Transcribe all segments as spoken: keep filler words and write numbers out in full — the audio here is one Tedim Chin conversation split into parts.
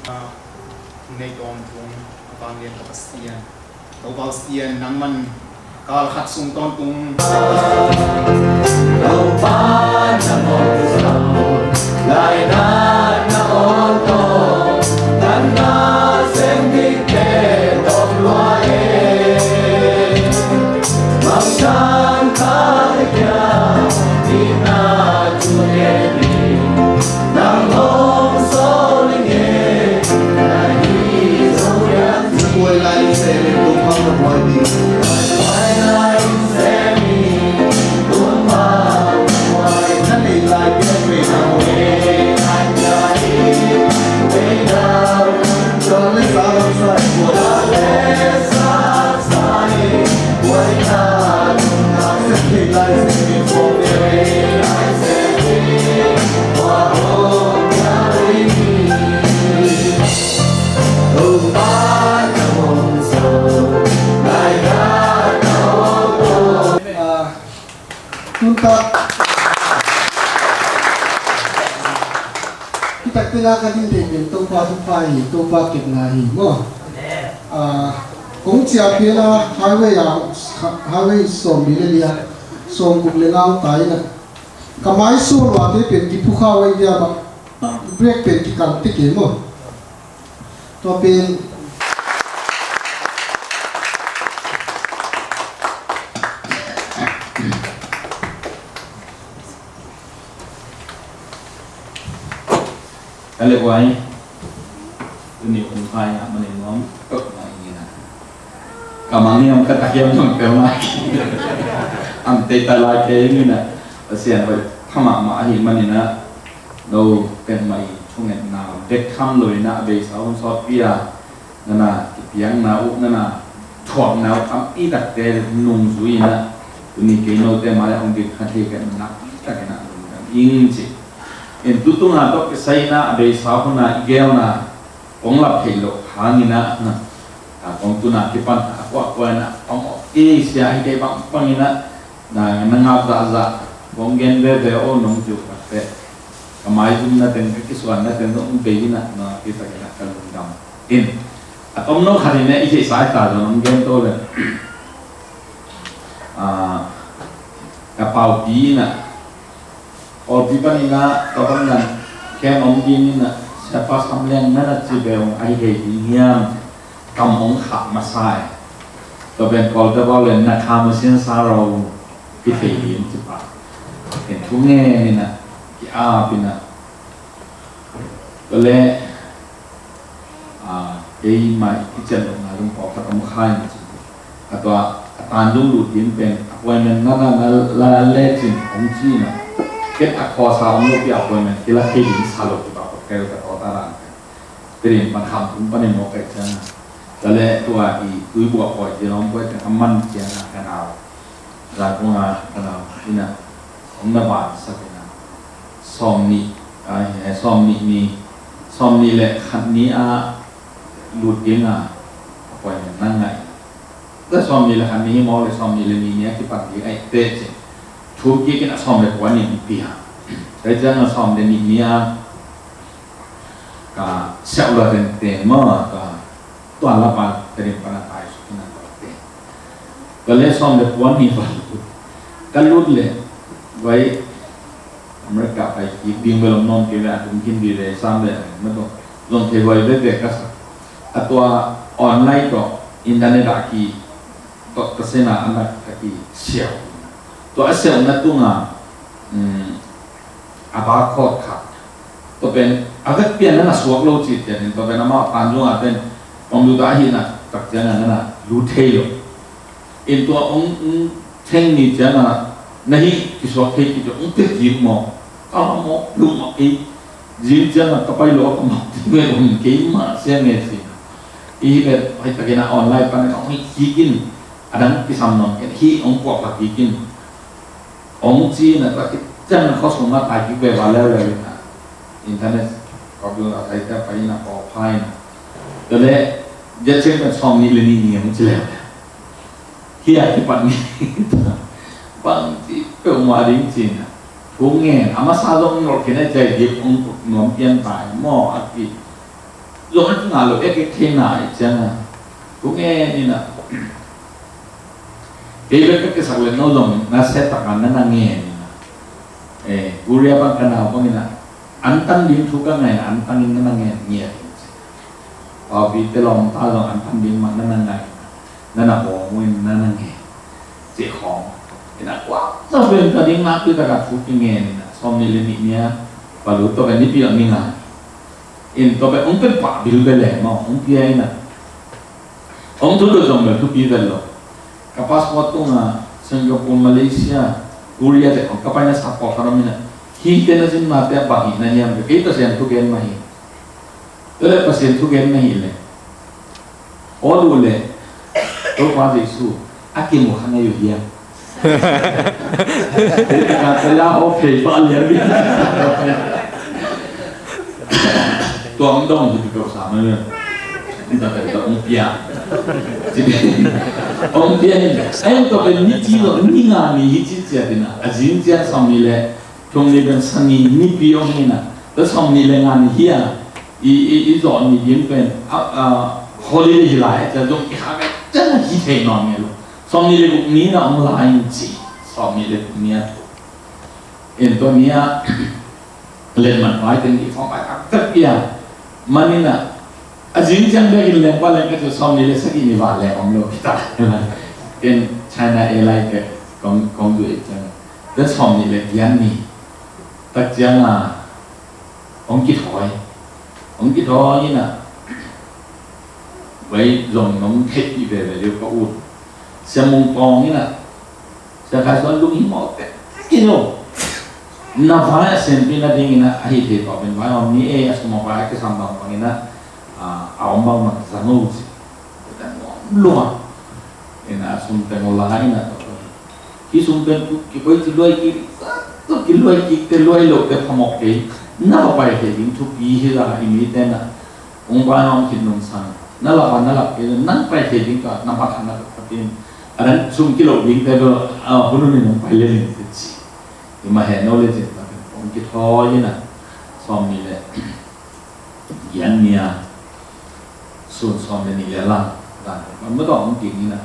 Nei tawntung a vanglian ka Pasian, Topa Pasian, nangman kal khat sung tawntung. Topa na mawk zo, laina na aw taw, tanna sem dikte tawp lua e. Mangthang ka kia, dikna tu e ni, nang hong sawl nge. Tuntak kitak tena ka din dei pen Topa thupha hi, Topa kepna hi maw. Ah, kong ciah pian a highway a, highway sawm li le lia, sawm guk le nga ta ina. Ka mai suan lua te pen kiphukha wai dia ba, break pen kikal te ke maw. Tua pen ka le wai. Tuni hun phai a manin nuam tok na ina. Ka mang hiam ka tak hiam nuam tel na. Am tei ta lai ke ina. Pasian hoi pha mahmah ahi manina. No pen mai thungetna bek tham lo ina a beisa hun sawt pia. Nana kipiakna uh, nana thuakna uh tam i takte nungzui ina. Tuni kei note mai a hong dik khat hi ka ina i tak ina lungdam ing ci. In tutunga tawh kisai ina a beisa huna i gelna kong lap thei lo hangina na. A kong tuna kipan a kuakua ina pamawh i sia hi kei bangpang ina. Na, na ngap zahzah, kong gen veve aw nong ciu khat teh. Ka maizumna teng, ka kisuanna teng zong bei ina, na, kitakin a ka lungdam in. A tomno khat in eh, i theihsa i ta zong nong gen to le. Ah, ka paupi ina. Pawlpi panin ah, tua bang nan, kem om ding in ah, Siapa Sam Lian nan a ci bel hong ai thei ding hiam, kam hong khah masa e. Tua pen Kawlte bau le na kha masian sa ro, ki thei ding ci pah. Ken thu ngen in ah, ki ap in ah. Tua le, a, keimah i cian lo na lung pawlkhat om khai na ci. A tua, a tan lung lut ding pen, appointment na na na la le cin hong ci na. Ken a khawsa om lo pi appointment, kila kei ding sa lo ki pa pawt kai lo ka tawh ta dan pen. Pirin pan kham tung panin mawk kai ciang. Tua le tua i tui buak pawi ci lawm pawi ciang, a man ciang a ka nau. Zakung a ka nau, ina, hong na ban sak ina. Sawm nih, ai, eh, sawm nih ni, sawm nih le khat ni a lut ding a, appointment na ngai. Tua sawm nih le khat ni hi maw le sawm nih le nih ni a kipan ding ai te ci. Thu kik in a sawm le kua ni pi ha. Tua ciang a sawm le nih ni a, ka siauh la tengteng maw, ka tuan la pan tering pan a tai suk in a tuate. Ka le sawm le puan ni pan ka lut le, vai America pai ki ding ve lom nom ki ve a tung kin di ve sam ve a ma to. Zong thei vai ve ve ka sa. A tua online to internet a ki to ka sena a na ka ki siau. Tua a siau na tunga, mm, a barcode khat. Tua pen, a vek pian na na suak lo ci tian in, tua pen amah pan zong a pen, pang lut a hi na, tak ciang a na na lut thei lo. In tua ong, ong theng ni ciang a, na hi kisuak thei ki tua, ong tek kik maw. Ka maw, lung maw, ei. Zing ciang a, ka pai lo, ka maw, ti ve ong kei mah siang e si. I hi pen, pai takin a online pan, ong hi kik in, a dang kisam nong, ken hi ong puak pak kik in. Ong ci na tak ciang na khuasung mah tai kik ve va leuleu in a. Internet kop dung a tai ta pai na kawk phai na. Tua le, zia ciang kan sawm nih le nih ni ong ci leuleu. Hi a kipan ni. Bang ci peuhmah ding ci na. Thu ngen, a masa zong nolh khin a cai dik ong nuam pian tai maw a ki. Zong a kingah lo, ek ek thei na ih ciangin a, thu ngen in a, kei bek ka kisak leh no zong na sia takin na na ngen in a. Eh, Korea pan ka nau bangin a, an tang ding thu ka ngai in a, an tangin na na ngen ngiat in ci. Paupite lawmta zong an tang ding mah na na ngai in a, na na hawm in na na ngen. Cih khawng in a, kuak sa pen ka ding nakpi takin thu kingen in a, sawmnih le nih ni a, palu tawh pen nipi a ni nga. In tawh pen hong pen pah bil bel leh maw, hong pia in a. Hong thu lut zong bel thupi bel lo. Ka passport tungah Singapore, Malaysia, Korea te khawng ka paina sa pawlkhat om in a. Hih teng a zin mah te bang hi na hiam, kei Pasian thugen mah hi. Tua leh Pasian thugen mah hi leh, aw, lut leh, Topa Jesu a kimu kha na hi uh hiam? Ka tala aw, phei pah lian ding. Tua hong dong hi, tua sa mah lian. Tua pen tua hong pia. Hong pia hi. Ai, tua pen ni ci lo, ni nga ni hi ci ciat in a, a zing ciang sawmnih le thum ni pen Sani nipi om hi in a, tua sawmnih le nga ni hi a, i, i, i zawh ni ding pen, a, a, holiday hi lai, tua zong i kha pen, tua hi thei nawn ngei lo. Sawmnih le guk ni in a hong lai in ci, sawmnih le guk ni a thu. In tua ni a, letmat vai teng i form vai a vek pia. Man in a, a zing ciang bek in leng pa leng ka ci, sawmnih le sagih ni val leng om lo kita. In China Airline te kong, kong duh i ciang. Tua sawmnih le giat ni. Tak ciang a, hong kithawi. Hong kithawi in a, vai zong nong theihpih veve ding ka ut. Sia Mung Tawng in a, Sia Khai Suan lunghimawh tek in a, na vai a siampi nading in a, a hih theih tawh pen vai om ni e, a sum a pai a kisam bangbang in a, a, a om bangbang zang o ci. Tua teng om lua. In a, a sum teng la in a, tua pen, hih sum pen tu kikoih ci luai kik, tu kiluai kik te, luai lo te phamawh kei. Na va pai thei ding thupi hi la, i mite na. Hong pai hong khit nung sang. Na lak a, na lak kei, nang pai thei ding ka, na mat na ka tin. A dang sum kilo ding te bel, a, hun hun in hong pai le ling te ci. I mah heh no le cin ta pen hong kithawi in a, sawmnih le giat ni a, sun sawm le nih le lang, dan, man ma tawh hong ting in a,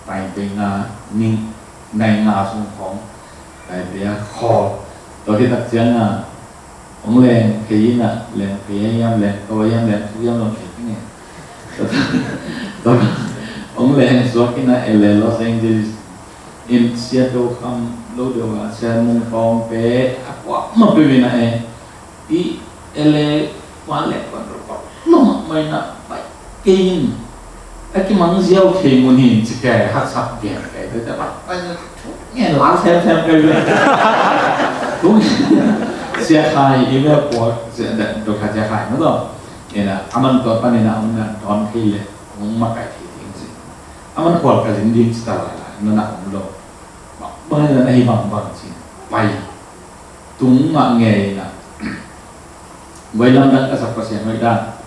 Taipei nga, ning, nai nga sung khawng, Taipei a khawl. Tua khit tak ciang a, hong leng phei in a, leng phei a hiam, leng to a hiam, leng thu hiam, leng phei in a. Tua, tua, hong leng suak in a, L A Los Angeles in Seattle kham lo deuh a, Sia Mung Tawng te a kuak mah peuh in a e. I L A van le kuan lo, lo mah mai na, pai kei in. A kimang ziau thei mun hi in ci kei, haksa gen kei, te te pai, pai na, thu ngen la sem sem kei le. Thu ngen, Sia Khai, i ve pua, Sia, da, do kha Sia Khai, no do. Ina, aman tua pan ina, hong na, don thei le, hong makai thei ding ci. Aman khual ka zin ding ci ta lai lai, no na om lo. Bang, bang ina, na hi bang bang ci. Pai. Tung mah ngei na. Voi lamdang ka sak Pasian hoih dan.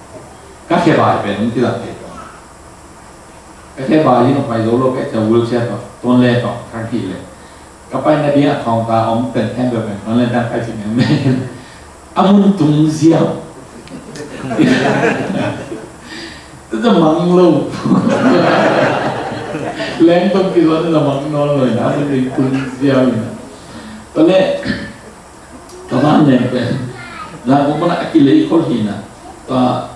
Ka khe bai pen hong kilat thei kong. Ka khe bai hi nong pai zo lo, ka cia wheelchair tawh, tuan le tawh, ka kih le. Ka pai na ding a thawng ta om pen theng pen pen, tuan le tang kai cing em. A mun tung ziau. Tua mang lo. Leng tawh kilawh na mang nawn lo ina, a mun tung ziau ina. Tua le, ka van leng pen, Zangkong pan a kilei khol hi na, tua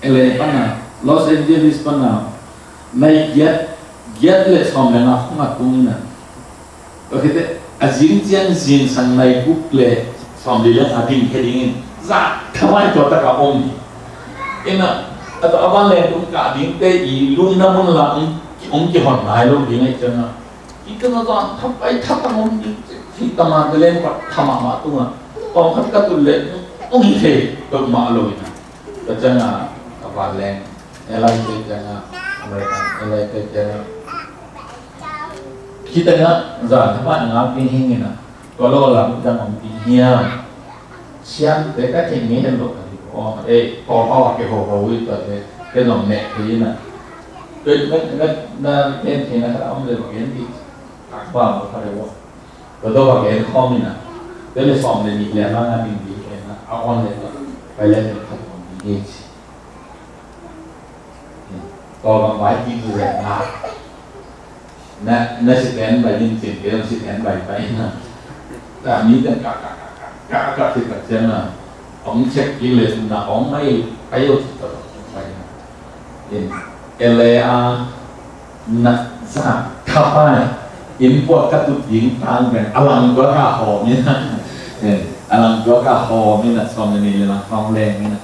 L A pan a, Los Angeles pan a, nai giat, giat le sawm le nga khong a tung hi na. Tua khit teh, a zing ciang zingsang nai guk le sawm li le nga ding khe ding in, za thamai tua tak a om hi. Ina, a tua a van leng tung kah ding te i lungna mun la, ong, ong kihon nai lo ding a i ciang a. Hih teng a zan thapai thapai om ding ci, hih tama te leng pat tha mahmah tung a, pawlkhat ka tun leh hong hi thei peuhmah lo in a. Ka ciang a, ka vanleng airline te ciang a, American airline te ciang a, hih teng a zan thapai a ngak ding hi ing in a, tua lo a lam dang om ding hiam? Siamte ka theih ngei hen lo ka hi ko. Eh, Paul Paul a kiho ho i tua te, ke zong neh thei in a. Tua na, na, na gen theihna khat a om leh va gen dih. Takpa mo kha deuh. Tua tua va gen khawm in a. Tua le sawm le nih le a mang a ding dih gen a. A on le tua. Pai le tua khat om ding hi ci. Kawlgam vai kik zen na. Na, na si ten bai in cin, kei zong si ten bai pai na. Ta mi ten ka, ka, ka, ka, ka, ka, si ka ciang na. Hong check kik le na hong mai, pai yo ci ta pai na. In, L A a na za ka pai. In puak ka tut ding tang pen, a lang tua ka hawm in na. In, a lang tua ka hawm in na, sawm le ni le lang hawm leng in na.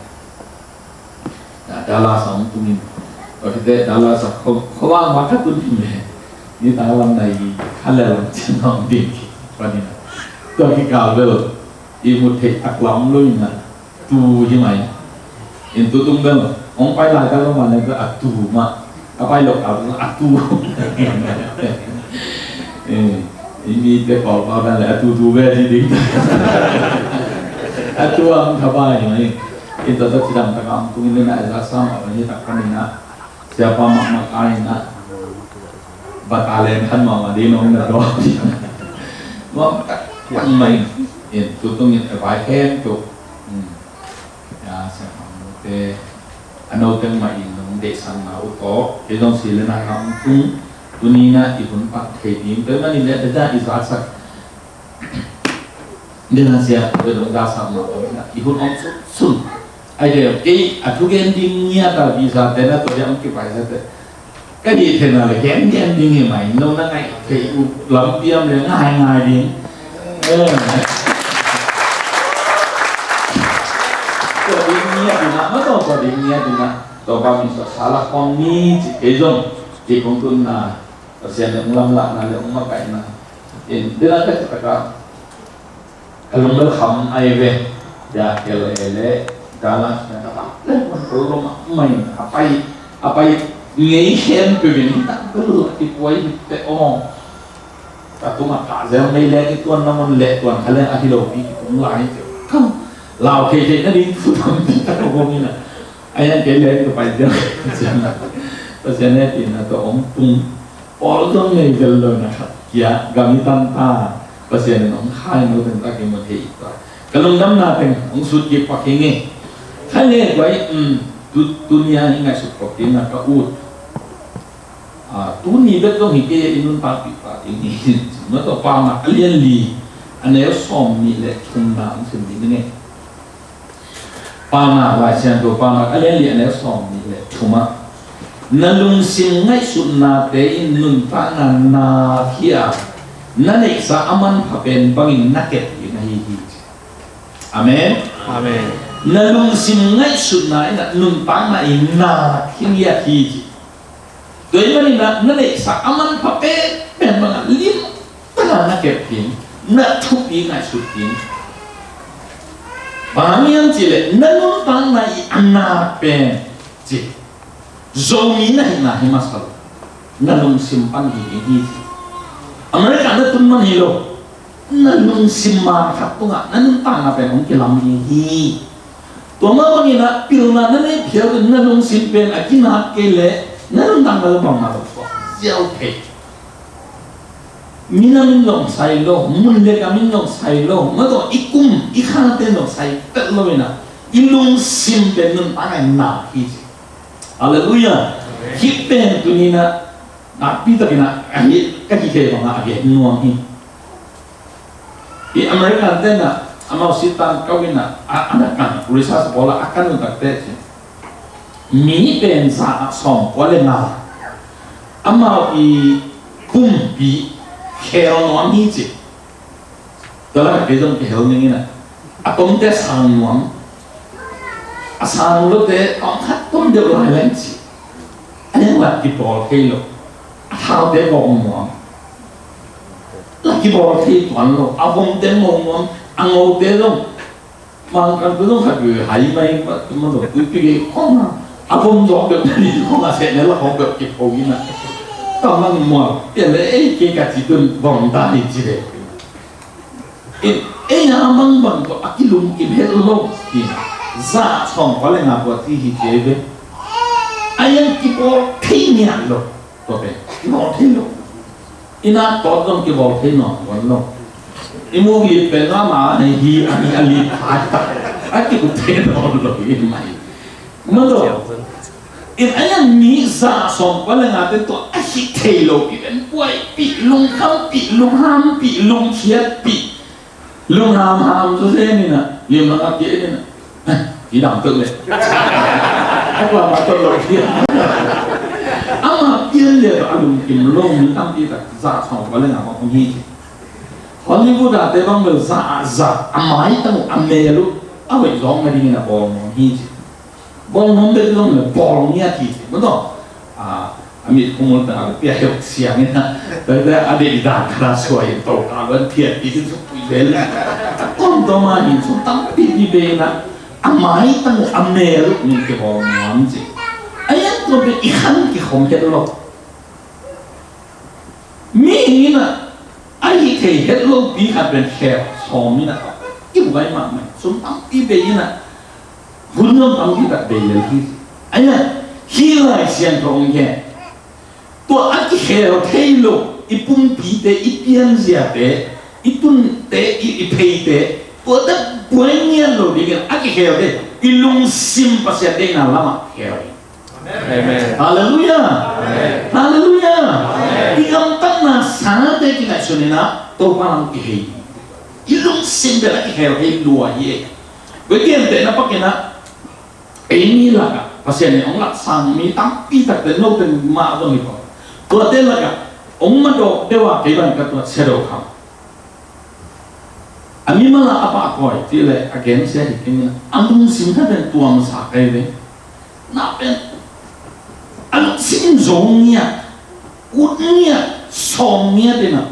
Dallas a hong tung in. Tua khit teh Dallas a khuavak mah ka tun hi meh. Nitak lam na i kha le lam ciang hong ding kik panin a. Tua kikal bel i mu thei tak lam lo in a, tu hi mai. In tu tung bel hong pai laitak lo mah leh bel a tu mah. A pai lo kal bel a tu. Eh, i mite Kawlpau dan leh a tu tu ve ci ding. A tu a hong thapai hi mai. In tua tawh cidam tak a hong tung in, a za sam a pai hi tak panin a, siapa mahmah a in a, battalion khat mahmah ding hong na dawk. Nuam tak tak mai. In tu tung in a vai khempeuh. Hmm. Ya, siapa mahmahte, a note mah in nong deihsakna uh tawh kei zong si le nai a hong tung. Tuni in a i hun pat thei ding. Tua ahih manin leh tua i za sak Dena sia, tua dong za sam ma, i hun om sun sun. Ai deu, kei a thugen ding ngiat a visa te na tua dia om kipai sa te. Ka hih theihna le gen gen ding hi mai, no na ngai thei uh lampi om le ngai ngai ding. Eh. Tua ding ngiat ding na, ma tua tua ding ngiat ding na. Tua pa min tua sa la khong ni ci kei zong, ci kong tun na, Pasian le ong lamlahna le ong makaihna. In, dena ka cakap ka Ka lung bel kham ai ve. Ya, L A le Dallas na ka tam le man ko lo ma mai a pai a pai ngei khen pe vin ta bel a ki puai hi te ong. Ka tu ma ka zel ngei le ki tuan na mon le tuan ka le a hi lo pi ki tung lai te. Kam lau kei kei na ding tu tam pi ta ko ni na. Ai an kei le ka pai zel. Pasian ne ti na to ong tung. Pawl zong ngei zel lo na khat kia gam i tan ta Pasian in hong khai no teng ta ki mu thei i ta. Ka lungdamna teng hong sut kik pak hi nge. Khai nge guai, um, tu, tu nia i ngaihsut kop kik na ka ut. Ah, tu ni bek zong hi kei i nuntakpih pah ding hi. Ma tawh Paunak a lian li a neu sawm nih le thumna hong sim ding nge. Paunak Lai Siangtho Paunak a lian li a neu sawm nih le thum ah, na lungsim ngaihsutnate in nuntakna nak hi a, na neihsa a manpha pen bangin na kep ding ahi hi. Amen. Amen. Na lungsim ngaihsutna in a nuntakna in nak hi ngiat hi ci. Tua ahih manin ah na neihsa a manpha pen pen bangah lim tana na kep ding, na thupi ngaihsut ding. Bang hang hiam cihleh na nuntakna i a nak pen ci. Zomi na hihna hi masa lo. Na lungsim pan hi ding hi ci. America na tun man hi lo. Na lungsim man khat tungah na nuntakna pen hong kilam ding hi. Tua mah bangin ah pilna na nei phial in na lungsim pen a kinak kei leh na nuntakna lo bangmah lo suak ziau thei. Minam in zong sai lo, mun le gam in zong sai lo, ma tawh i kum i khangte in zong sai pet lo in ah i lungsim pen nuntakna in nak hi ci. Halleluiah. Hih pen tuni in ah nakpi takin ah ahi ka hih thei bangah a gen nuam hi. I American te na amau sitan kau in a, a, a na kan research bawl a, a kan un takte ci. Mi pen za a sawm kua le nga. Amau i pumpi khel nuam hi ci. Tua lak a kei zong kihel ning in a, a tomte sang nuam. A sang lote a om khat tom deuh lai leng ci. A leng lat kipawl thei lo. A thaute kawk nuam. La kibawl thei tuan lo, a vom teng mo nuam, a ngo te zong. Mangkang te zong khat veve hai mai, ma, ma zong tuipi gei khong a. A vom zawk deuh na ni khong a seh ne la khong deuh kipho in a. Ka mang mual, pia le ei kei ka ci tun vom ta ni ci le. In, ei a mang bang tawh a kilungkim het lo, in. Za sawm kua le nga kua ci hi ci ei ve. A yang kibawl thei nian lo. Tua pen kibawl thei lo. I nak tawt zong kibawl thei nawn tuan lo. I mu hi pen mama hi hi a hi a lit phai tak. A kibawl thei nawn lo hi mai. Mah tawh In a ian mi za sawm kua le ngate tua a hih thei lo pi pen buaipih, lungkhampih, lunghampih, lungkhiatpih, lunghamham zawzen in a, limlang a pian in a, i dam tuk le. A kua ma tua lo pian. Ama pian le a lungkim lo mi tampi tak za sawm kua le nga bang om hi ci. Hollywood a te bang bel za a za a maitang uh a mel uh a hoih zawng na dingin a bawl nuam hi ci. Bawl nuam bek zong le bawl ngiat hi ci. Maw taw, a, a mit khumul ta a pia heuh siang in a, ta ta a deih dan khat a suai in to ka luan phiat i ci suk pui vel. A kom tawm a hin suk tampi pi ve in a, a maitang uh a mel uh min kibawl nuam ci. A ian tua bek i khan kikhom het lo. Mihing in a, a hih thei het lopi khat pen khel sawm in a, i buai mahmah, sum tampi bei in a, hun zong tampi tak bei lel hi. A ian, hih Lai Siangtho hong gen, tua a kikhel thei lo i pumpite, i pianziate, i tunte, i, i pheite, tua tak buai ngiat lo dingin a kikhelte i lungsim Pasian deihna lamah khel hi. Amen. Halleluiah. Amen. Halleluiah. Amen. I gamtatna sate kingaihsun in a, Topa lam kihei. I lungsim bel a kihel hei lua hi. Koi gentehna pakin a, ei mi lakah Pasian in hong laksang mi tampi takte note mah zong hi ko. Tuate lakah hong madawk deuh a kei bang ka tuat sia do kham. A mimal a a pahtawi cih leh a gensia hi kei in a, a lungsim khat pen tuamsa kei ve. Na pen a lungsim in zo ngiat, ut ngiat, sawm ngiat in a,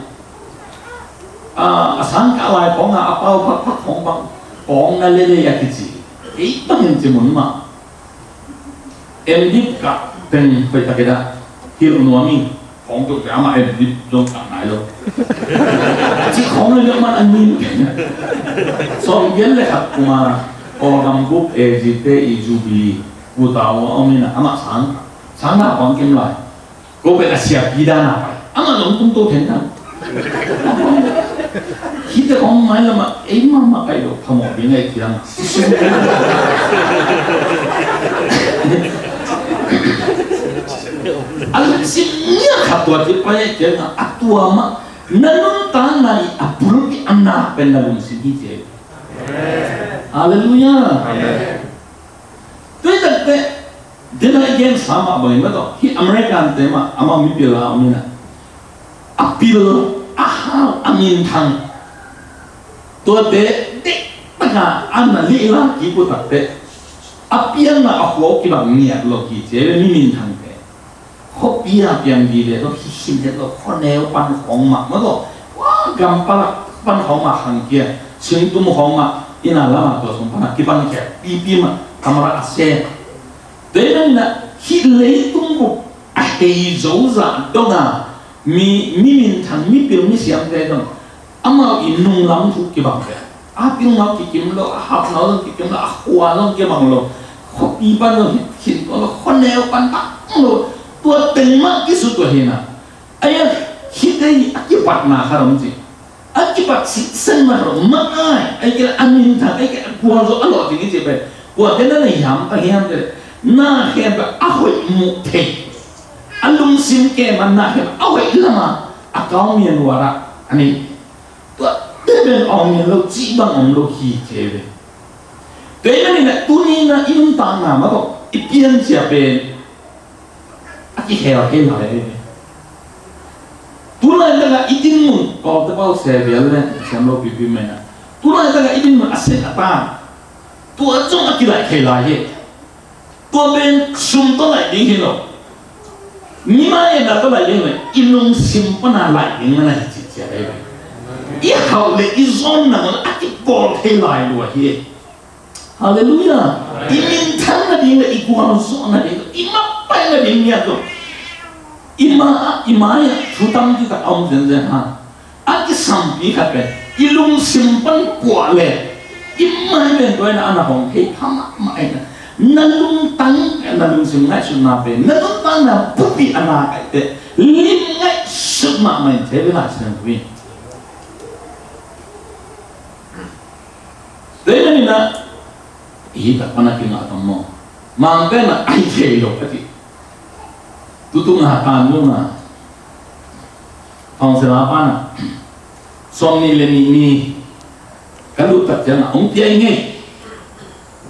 a, a sangkah lai khawng a, a pau phakphak khawng bang kawng na lele a kici. Ei bangin ci mun mah. Emdip kah teng hoih takin a hilh nuam ing. Khawng tuk te amah Emdip zong kah nai lo. Cih khawng le liang man a nin. Sawm giat le khat kum a Kawlgam bup A G te i Jubilee, U Tau a om in a, amah sang, sang na khawng kim lai. Ko pen a siapi dan a pai. Amah zong tung to theng thang. Hihte khawng mailam ah ei mahmah kaih lo phamawh ding a i kiang. A lungsim ngiat khat tua ci pai a i kiang a, a tua mah na nuntakna i a bulpi a nak pen na lungsim hi ci a i. Halleluiah. Amen. Tua i takte, dena i gensa mah bangin mah tawh, hih American te mah, amah mipil a om in a, a pil, a hau, a minthang. Tuate, tek taka, an na lihla kip uh takte, a pianna a khua uh kibang ngiat lo hi ci a, mi minthangte. Khuapi a piang dih leh tawh hihkhin het lo, khuaneu pan khawng mah, mah tawh, kua gam palak pan khawng mah khang kia, singtum khawng mah, inn a lam a tua sung pan a kipan khia pipi mah, camera a sem. Tua ahih manin a hih leitung bup a hei zo zah dong a, mi, mi minthang, mipil misiamte dong, amau i nunglam thu kibang ve. A pil ngau kikim lo, a hap ngau zong kikim lo, a khua zong kibang lo. Khuapi pan zong hih khin tuan lo, khuaneu pan bang lo. Tua teng mah kisut uh hi na. Ai a, hih tei a kipatna khat om ci. A kipat sitsen mah lo, mah ai, ai kei a minthang, ai kei a gualzo a lawh ding hi ci pen. Kuate na na hiam, a hiam te. Na hiam pen a hoih muh thei. A lungsim kem a na hiam a hoih lam a, a kau mian uar a, a ni. Tua te pen awng in lo cih bang om lo hi thei ve. Tua ahih manin a tuni in a i nuntakna mah tawh i piancia pen a kihel kei lai ve. Tulaitak a i dinmun, Kawlte pau se vial le siam lo pipi mah in a, tulaitak a i dinmun a set a tan, tua zong a kilaih thei lai hi. Tua pen sum tawh laih ding hi lo. Mimal in a tawh laih ding hi lo. I lungsim pan a laih ding na hi ci cia lai. I hauh le i zawn nangawn a kipawl thei lai lua hi. Halleluiah. I minthang nading le i gualzawh nading, i mappaih nading ngiat lo. I ma, i mai ah thu tampi tak a om zenzen ha. A kisampi khat pen i lungsim pan puah le i mai pen tua in a na hong hei pha mahmah in a, na lungtang, na lungsim ngaihsutna pen na lungtang na pupi a na kaih teh lim ngaihsut mahmah in thei ve Lai Siangtho in. Tua ahih manin a, i tak pan a kingah tam maw? Mangte na ai thei lo a ti. Tutung a tan nung a, thong sela pana, sawm nih le nih ni ka lut tak ciangin a hong piai ngei.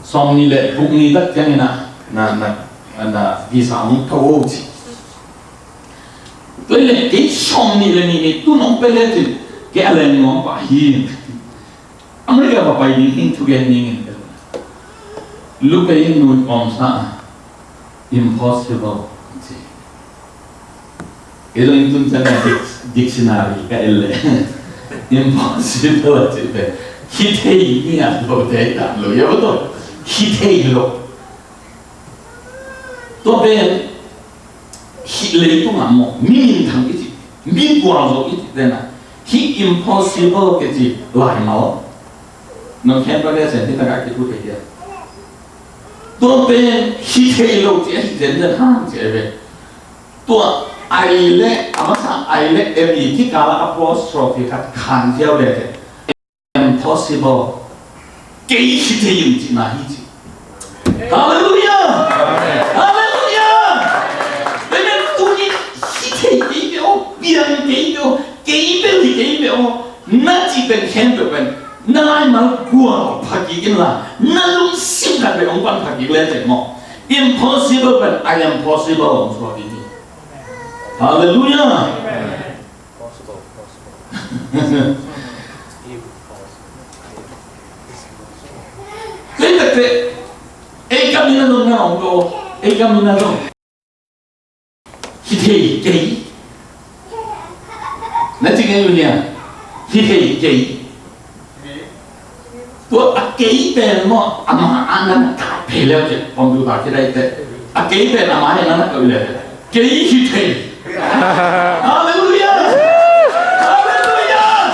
Sawm nih le guk ni tak ciangin a, na, na, na, na visa hong tho ci. Tua le kei sawm nih le nih ni tun hong pe le cin, kei a leng nuam pah hi. America va pai ding hing thugen ding in. Lu pei in nui pawm sa, impossible ci. Kei zong in tun ciang a dic-, dictionary ka el le. Impossible a cih pen hi thei mi a lo thei tam lo, ya to. Hi thei lo. Tua pen hih leitung ah maw, mi minthang i cih, mi gualzo i cih tena, hih impossible kici laimal. Nong khen pa ke sen hi taka kipu thei dia. Tua pen hi thei lo ci a hi zen zen hang ci a ve. Tua ai le, a masa ai le, M E kikala apostrophe khat khan ziau ve te. Impossible. Kei hi thei ing cihna hi ci. Halleluiah! Halleluiah! Amen. Tuni hi thei kei ve aw, piang kei ve aw, kei bel hi kei ve aw, na cih pen khempeuh pen na laimal gual pha kik in la, na lungsim khat pen hong pan pha kik le cih maw. Impossible pen I am possible hong suak ding hi. Halleluiah! Possible, possible. Impossible. Kei takte, ei kam ina dong na ong ko, ei kam ina dong. Hi thei kei. Na ci ngei uh hia? Hi thei kei. Tua a kei pen maw, ama a na na kai phei leu ci, computer ci dai te. A kei pen ama he na na kai leu. Kei hi thei. Halleluiah! Halleluiah!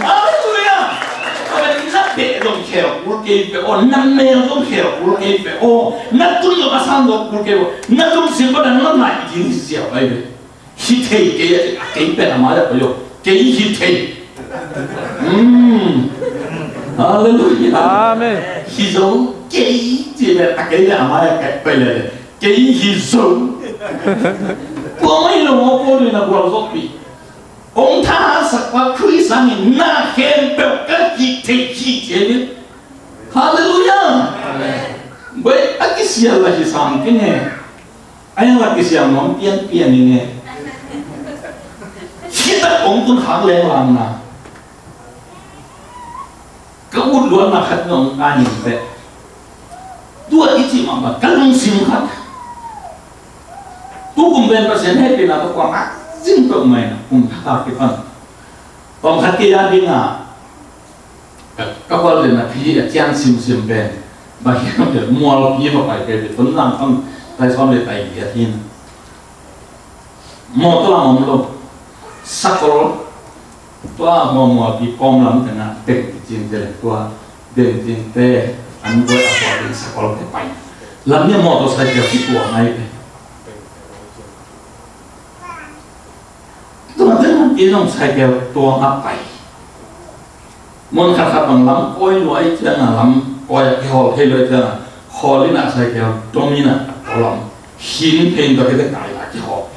Halleluiah! Tua pen na beh zong khel kul kei ve aw, na mel zong khel kul kei ve aw, na tun zong a san zong kul kei ve aw, na lungsim pa dang na nai ding hi ziau ai ve. Hi thei kei a, a kei pen a mai a poi aw. Kei hi thei. Mm. Halleluiah. Amen. Hi zo kei ci pen a kei pen a mai a kei pen le. Kei hi zo. Tua mai lo mo ko le na gual zo pi. Ong tha sak pa Khrist a ni na khempeuh ka hi thei hi ci pen. Halleluiah. Amen. Bai a kisial la hi sam kei ne. Ai, a kisial nuam pianpian ing e. Hi tak kong tun khak leng lamna. Ka ut luatna khat nong ka ning teh. Tua i cih mah bang ka lungsim khat. Tu kum pen Pasian hehpihna tawh kuamah zing peuhmah in a kum thak a kipan. Pawmkhat kei a ding a Ka, ka khual den a phi a ciang simsim pen. Bang hiam cih leh mualpi va pai kei, Tonzang pan tai sawm le tai giat hi. Mawtaw lam om lo. Sakol. Tua mual, mualpi kawm lam tengah beng kicing te le tua beng cing te an buai a khual ding sakol te pai. Lam nih a mawtaw cycle kituak ngai te. Tua tengah i zong cycle tuang a pai. Mun khat khat bang lam kawi lua i ciangin, lam kawi a kihawl thei lua i ciangin, hawl in a cycle dom in a, a lam hin thei in tua khit teh kai a kihawl.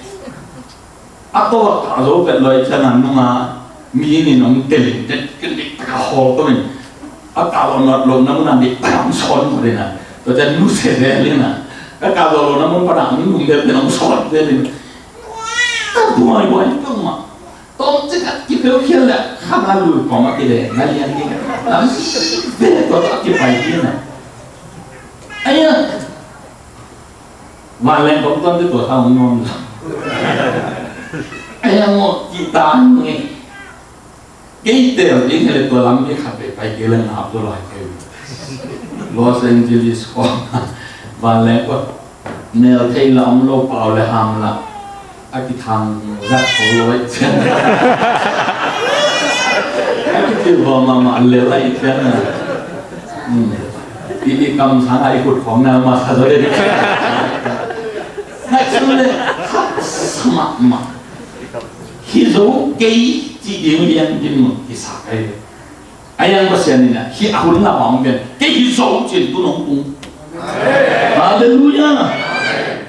A to a kah zo vet lua i ciangin nunga mi in in hong tel in, tel in, tel in, taka hawl to in. A kah lo na, lo na mun a dik taka hong sawn ko in a. Tua ciang nu se zel in a. A kah zo lo na mun pan a hong nung zel in hong sawn zel in. A duai duai peuhmah. Tom cik a kipeuh khial leh khang a lui kawm a kile na lian ding. Lam ve tua a kipai ding a. Aia. Vanleng kawm tuan te tua tha hong nuam lo. Aia maw, kihta nge. Kei tel ding hi leh tua lam mi khat vei pai kei leh ngap zaw lai kei. Los Angeles khawng vanleng kua mel thei la om lo, pau le ham la a kithang zat kho lo ai cian. A kithil bawl mahmah lel ai cian a. Hmm. I, i kam sang a i khut khawng na masa zaw ding. Ngaihsun leh haksa mahmah. Hi zo kei cih ding lian dinmun kisa kei. A yang Pasian in a, hi a hun lam a hong gen. Kei hi zo cin tu nong tung. Halleluiah.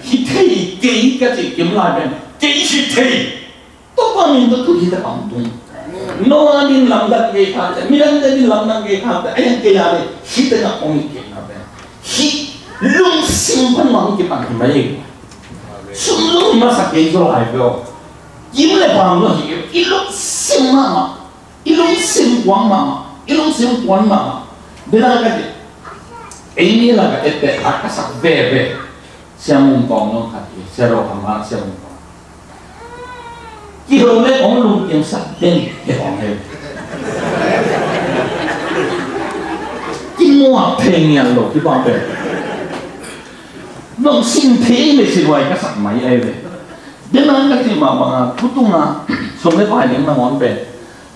Hi thei Kei ka cih kim lai pen kei hi thei. Topa min tawh tu hi ta kam tung. Noah din lamdang kei khak te, midang te din lamdang kei khak te, a yang kei a le hi te na ong kei khak te. Hi lungsim pan mang kipan hi mai. Sum lung masa kei zo lai peuh. Kim le pang lo hi i lungsim mama. I lungsim kuang mama. I lungsim kuang mama. Bila ka di. Ei ni la ka et te a ka sak ve ve. Siang um kong lo khat hi. Siang ro kama siang um kong. Kiho le ong lungkim sak den ke ong he. Kimuak thei ngian lo kibang pen. Nong sin thei le si luai ka sak mai ai ve. Dena ka ti ma banga kutunga som le pai ding na ngon pen.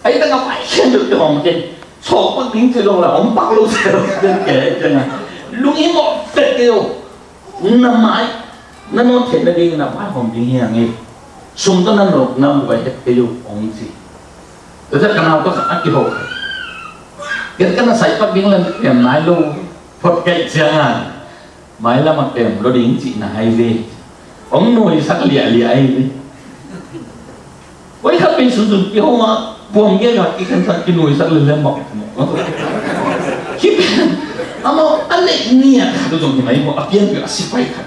Ai ta nga pai khen được cái hòm khen. Sok pak ding ti lo la ong pak lo se lo den ke ke na. Lung i mo pet ke yo. Na mai, na no the na ding na mai hom ding hiang e. Sum to na no na mu bai het ke yu ong si. Tata ka nau to a ki ho. Ket ka na sai pak ding lan pian nai lo. Phot kai chiang a. Mai lam a pem lo ding ci na hai ve. Ong nui sak lia lia ai ve. Oi, khat pen sunsun pi hong a, buang ge ga ki khen sak ki nui sak le le mok. Ki pen, amau a leh ni a khat zong hi mai mok, a pian pi a si pai khat.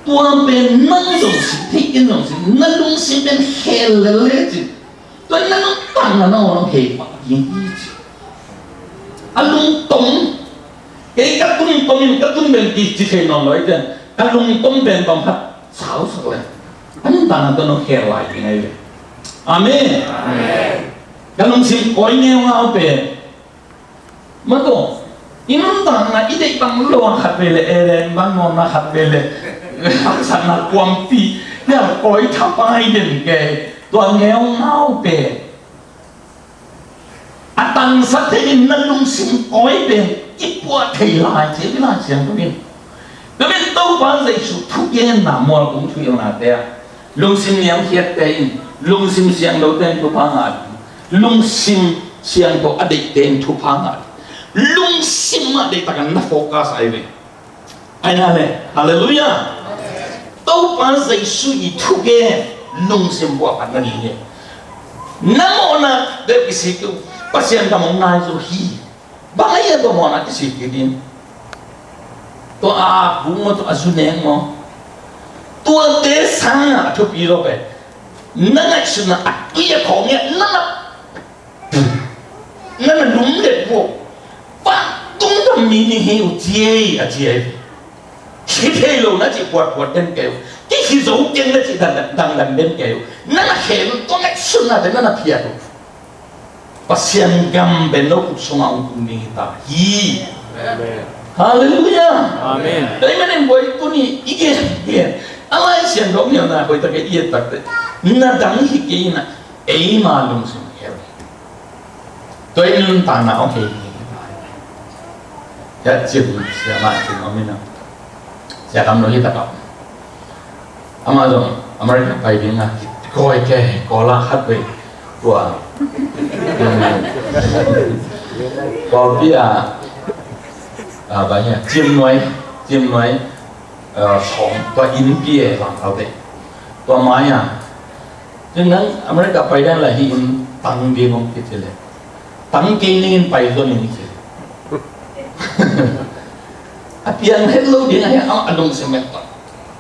Tua pen nang zong si, thei ken zong si, na lungsim pen hel le le ci. Tua nang tang na na ong hei pak ding hi ci. A lungtom, kei ka tun tongin ka tun pen ki ci thei nawn lo i ten. Ka lungtom pen bang khat sau sak le. An tang a tun hong kher lai ding ai ve. Amen. Ka lungsim koi ngeungau pen. Ma tawh. I nuntakna i deih bang lo a khat ve le, Eden bang mawhna khat ve le, haksatna kuampi, ya koi thapai den ke, tua ngeungau pen. A tangsak theih in na lungsim koi pen kipuah thei lai thei lai siang tum in. Tum in Topa Jesu thugenna mual kung thuhilhnate ah lungsim niamkhiatte in lungsim siangthote in thupha ngah ding. Lungsim siangtho a deihte in thupha ngah ding. Lungsim ah deihtakin na focus ahi ve. Aina le, halleluiah. Topa Jesu i thugen lungsim buah khat na ding hi. Na mawhna deuh kisik uh, Pasian ka mawh ngai zo hi. Bang a hia tua mawhna kisik hi din. Tua a bung maw, tua a zu neng maw. Tuate sangah a thupi lo pe. Na ngaihsutna a tui a khawng ngiat na na Na na lum le puak. Vantungdam mi ni hi uh ci ei a ci ei. Hi thei lo na ci puatpuat den kei uh. Ki hi zo keng na ci dangdang den kei uh. Na na khe uh tua ngaihsutnate na na phiat uh. Pasian gam pen no kut sungah hong tung ding hi ta hi. Halleluiah. Amen. Tua ahih manin buai tuni i gen gen. A Lai Siangtho ngiauna hoih tak i et takte na dang hi kei na. Eima lungsim hel. Tua i nuntakna hong hei hi. Tua cin siamah cin om in a. Sia kam lo hi takah. Amah zong America pai ding a koi ke kola khat vei. Tua. Kawlpi a. A, bai hi a. Cim nuai. Cim nuai. A, sawm. Tua innpi e lang kau te. Tua mai a. Cun nang America pai dan lai hi in tang ding hong kici le. Tang kei ning in pai zon in ci. A piang het lo ding a hi a, a lungsim met tawh.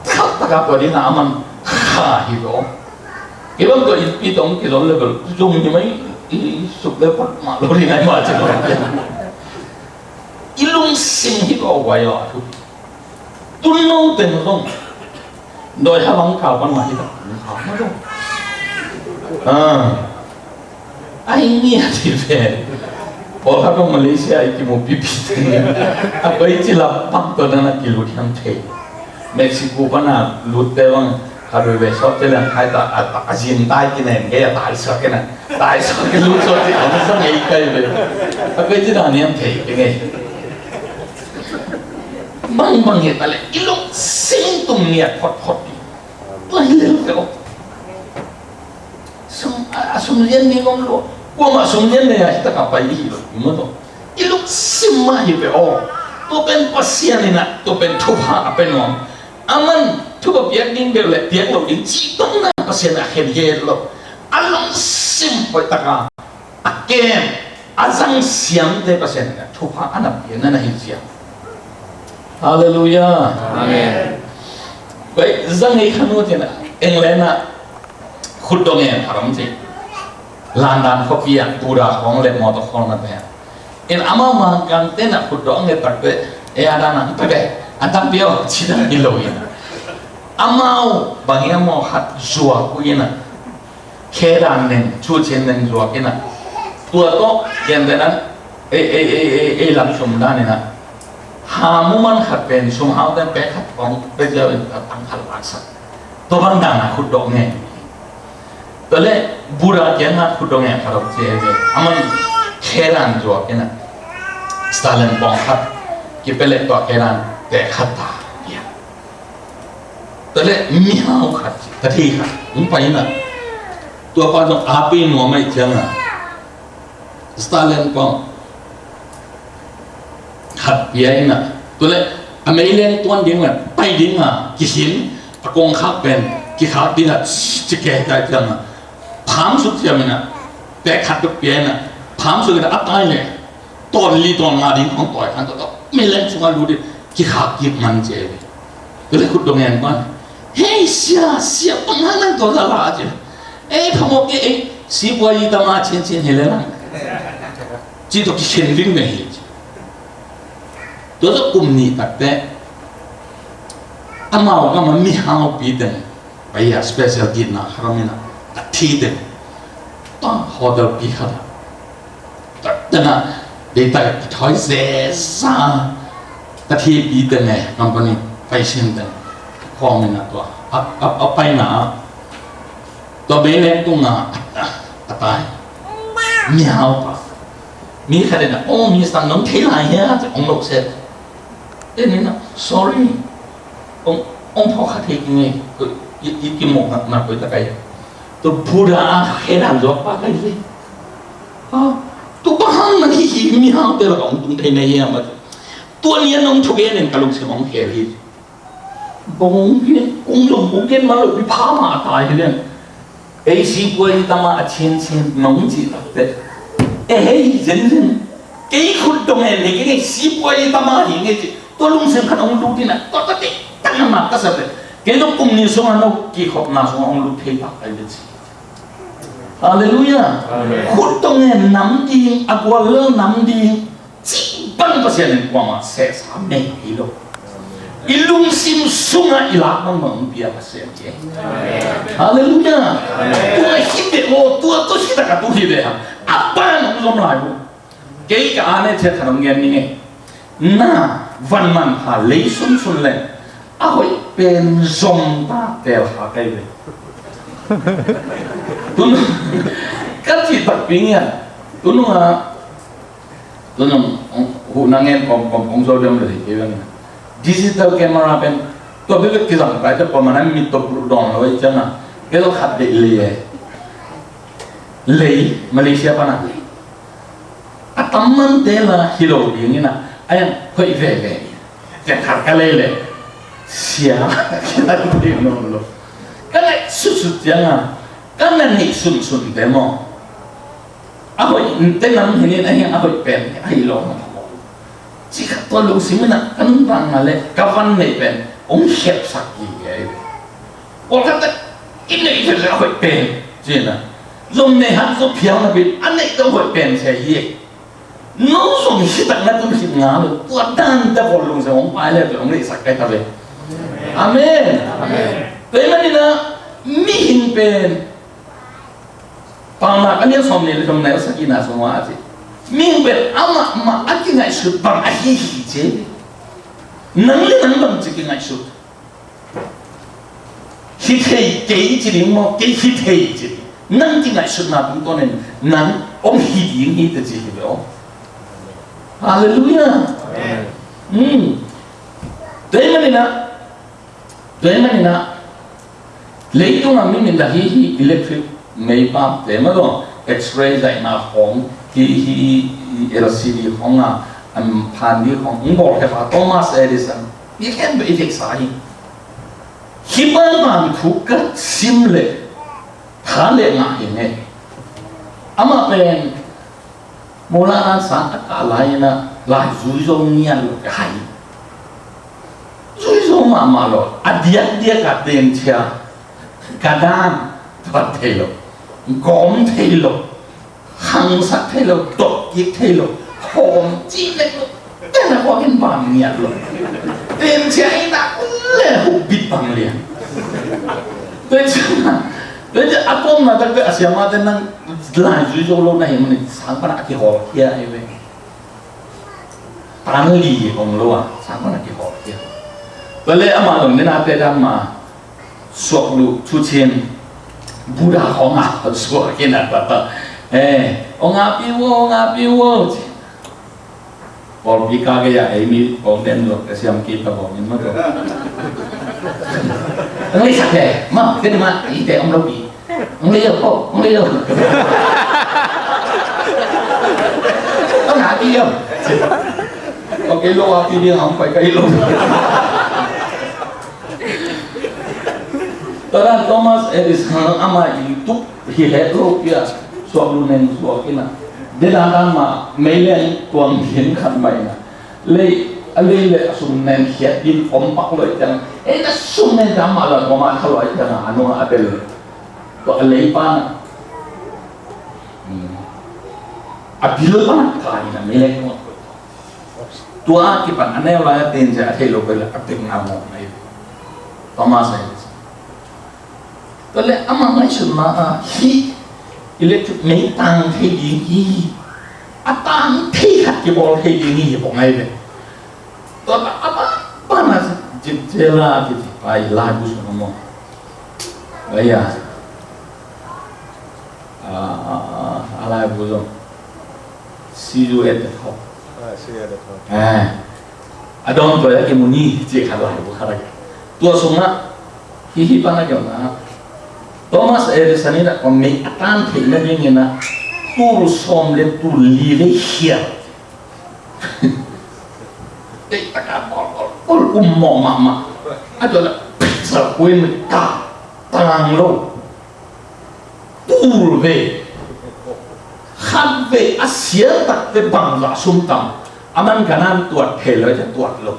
Khap taka tua ding a man kha hi lo. Kei bang tua innpi tawh kizon le bel zong hi mai i suk le pat mah lo ding a hi mah ci lo. I lungsim hi lo guai lo a thu. Tun no teng zong. Doi ha bang kau pan mah hi ta. Kau ma zong. Ah. Ai ngi a ti ve. Paul ha bang Malaysia i kimu pipi teng. A koi ci la bang to na na kilut hiam thei. Mexico pan a lut te bang. Kha doi ve sawt te lang khai ta a zin tai kinen ke a tai sawt kinen. Tai sawt ke lut sawt ci a ma sa ngei kai ve. A koi ci da niam thei ke ngei. Bang bang hi ta le i lungsim tung ngiat phot phot hi. Tua hi lel ve aw. Sum, a, a sum lian ni ngom lo. Kuamah sum lian nei a hi taka pai i hi lo. I maw tawh. I lungsim mah hi ve aw. Tua pen Pasian in a, tua pen thupha a pe nuam. Aman thupha piak ding bek le piak lo ding cih dongna Pasian a khen het lo. A lungsim hoih taka a kem, a zang siamte Pasian in thupha a na piakna na hi ciang. Halleluiah. Amen. Bai zang ei khan ut in a, England ah khutdawh ngen khat om ci. London khuapi ah Buddha khawng le mawtaw khawng na pe. In amau Mangkang te na khutdawh ngen tak te, e a dan ang pe be, a dang piau ci dan hi lo in. Amau bang hiam maw khat zuak uh in a. Khe dan nen, cu cin nen zuak in a. Tua tawh, gen te nan, ei, ei, ei, ei, ei lam sum dan in a. Ha mu man khat pen sum hau ten pe khat kong pe ziau in a tang khat laksak. Tua bang dan a khutdawh ngen. Tua le, Buddha kiang a khutdawh ngen khat om ci e ve. Aman khe dan zuak in a. Stalin pawng khat, kipelek tua khe dan te khat ta. Ya. Tua le mihau khat, ka thei khat, hong pai in a. Tua pa zong a pei nuam ahih ciang a. Stalin pawng khat pia in a. Tua le a meileng tuan ding a, pai ding a, kikhin, a kongkhak pen, kikhak ding a, ci kei ta ciang a. Pham suk ciam in a, pek khat tuk pia in a, pham suk in a, a tai le. Tawn li tawn nga ding khong tawi khan tawh tawh meileng sungah lut in kikhak kik man ci e ve. Tua le khutdawh ngen pan, "Hei sia, sia, bang hang nang tua za la?" ci. "Ei, phamawh kei, ei, sipuayi tama ciancian hi le lang," ci tawh kikhen ving ve hi ci. Tua tawh kum nih takte amau gam a mihaupi teng pai a special gitna khat om in a, a thi teng tua hotel pi khat a Tena, dei tak a kithawi zeza. Ka thipi teng e, company paisin teng. Khawng in a tua. A, a, a paina. Tua bei leng tung a, a, a tai. Mihau pa. Mi khat in a, "Oh, mi sang nong thei lai hia?" Ong lo set. Tena, "Sorry. Ong, ong pho khat thei ki nge. Ko, i, i ki mo na, na ko ta kai." Tua Buddha a khe dan zuak pa kai le. Ha? Tua bang hang nang hih hih mihaute lakah hong tung thei na hiam a? Tua ni a nong thugen in ka lungsim hong khel hi. Bang hong gen, kong lung hong gen man lo, mi pha mah a tai hi lian. Ei sipuayi tama a ciancian nong cih takte. Eh, hei, zenzen. Kei khut dong en, hei, kei sipuayi tama hi ngei cih. Tua lungsim khat hong lut in a, tua tate, tak na mah ka sa te. Kei tua kum nih sungah no kikhopna sungah hong lut thei tak kai le cih. Halleluiah. Amen. Khut tawh ngen nam ding, a guallel nam ding, cih bang Pasian in kuamah sehsa nei hi lo. I lungsim sungah i lak bang bang pia Pasian hi. Amen. Halleluiah. Amen. Tua hi ve aw, tua, tua hi tak a tu hi ve ha. A ban hong zom lai uh. Kei ka a ne chet khat hong gen ning e. Na van manpha lei sunsun leng a hoih pen zom ta tel kha kei ve. Tun ka cih takpi ngian. Tunung a tunung huhna ngen kawmkawm kong zo diam le kei ve. Digital camera pen tua bebek kizang pai te pawh man a mit tawh dawn lo ei ciang a. Kei lo khat deih lei e. Lei Malaysia pan a. A tam mante la hi lo ding in a, a yang hoih veve. Ken khat ka lei le sia ka lei ding lo lo. Ka lei sutsut ciang a, ka na neih sunsun te maw. A hoih te nam hi nin a hiang a hoih pen a hi lo maw. Ci khat tua lungsim in a kan bang a le ka van neih pen hong khepsak hi. Pawlkhat tak i neih pen le a hoih pen ci in a. Zong nei hat zong phial na bit a neih zong hoih pen se hi. No zong hi tak na tum hit nga lo, tua dan ta pawl lungsim hong pai le hong neihsak kai ta ve. Amen. Amen. Tua ahih manin a mihing pen Paunak a lian sawm nih le thum neu sagihna sungah a ci. Mihing pen amah mah a kingaihsut bang ahi hi ci. Nang le nang bang ci kingaihsut. Hi thei kei ci ding maw, kei hi thei ci ding. Nang kingaihsutna tungtawnin nang hong hi ding hi te ci hi ve aw. Halleluiah. Amen. Hmm. Tua ahih manin a, tua ahih manin a, leitung a mi min dah hi hi electric meipap te mah lo, X-ray zaihna khawng, hi hi L C D khawng a, um, phan ding khawng, hong bawl khe pa Thomas Edison, mi khen beh i theihsa hi. Hih pa van thu ka sim leh tha leh ngah hi ngei. Amah pen Mawlana sang a kah lai-in ah lai zui zo ngiat lo ka hai. Zui zo mahmah lo. A diakdiak a tengcia ka dan tuat thei lo, gawm thei lo, khangsak thei lo, dok kik thei lo, khawm cih lek lo. Tena khawm in bang ngiat lo. Tengcia in ah le huk bit bang lian. Tengcia, tengcia a kawmna tak a siamah te nang lai zui zo lo na hi manin sang pan a kihawlkhia hi ve. Tan li om lo a sang pan a kihawlkhia. Tua le amah zong nena te dan ma suak luh thuchin Buddha khawng a suak in a tata. Eh, ong a pi wo, ong a pi wo. Pawlpi ka gei a ei mi pawng den lo ka siam kei ta bawng in ma tawh. Ang lei sak te ma, kei ma i te om lo pi. Ang lei yo, oh, ang lei yo. Ang a pi yo. Okay lo a pi dia ang pai kai lo. Tua dan Thomas Edison ama i tuk hi het lo pia suak lu nen suak ina. Dena dan ma meileng tuang hin khat mai na. Lei a lei le a sum nen khiat din om pak lo i tiang. Ei na sum nen ta ma la ko ma kha lo i tiang a nung a bel. Tua a lei pa na. Hmm. A bil pa na ka ina meileng tuang. Tua a kipan a neu lai a tengcia a thei lo pai la a tek na mawk na i. Thomas Edison. Tua le amah ngaihsutna ah hih electric mei tang thei ding hi. A tang thei khat kibawl thei ding hi bawk ngai ve. Tua a pa pa na jip jela kiti pai lai bu sung a mawk. Aya. A, a, a, a laibu zong C U at the top. Ah, C U at the top. Eh, a dawn tua a kimu ni ci khat laibu khat a. Tua sungah hi hi pan a kiom na Thomas Edison in a kong mei a tan theih nadingin a tul sawm le tul li vei khial. Tei taka pawl pawl pawl um mawh mahmah. A tua la pizza kuin ka tang lo. Tul ve. Khat ve a sia tak ve bangzah sum tam. A man ka nan tuat thei lo, tuat lo.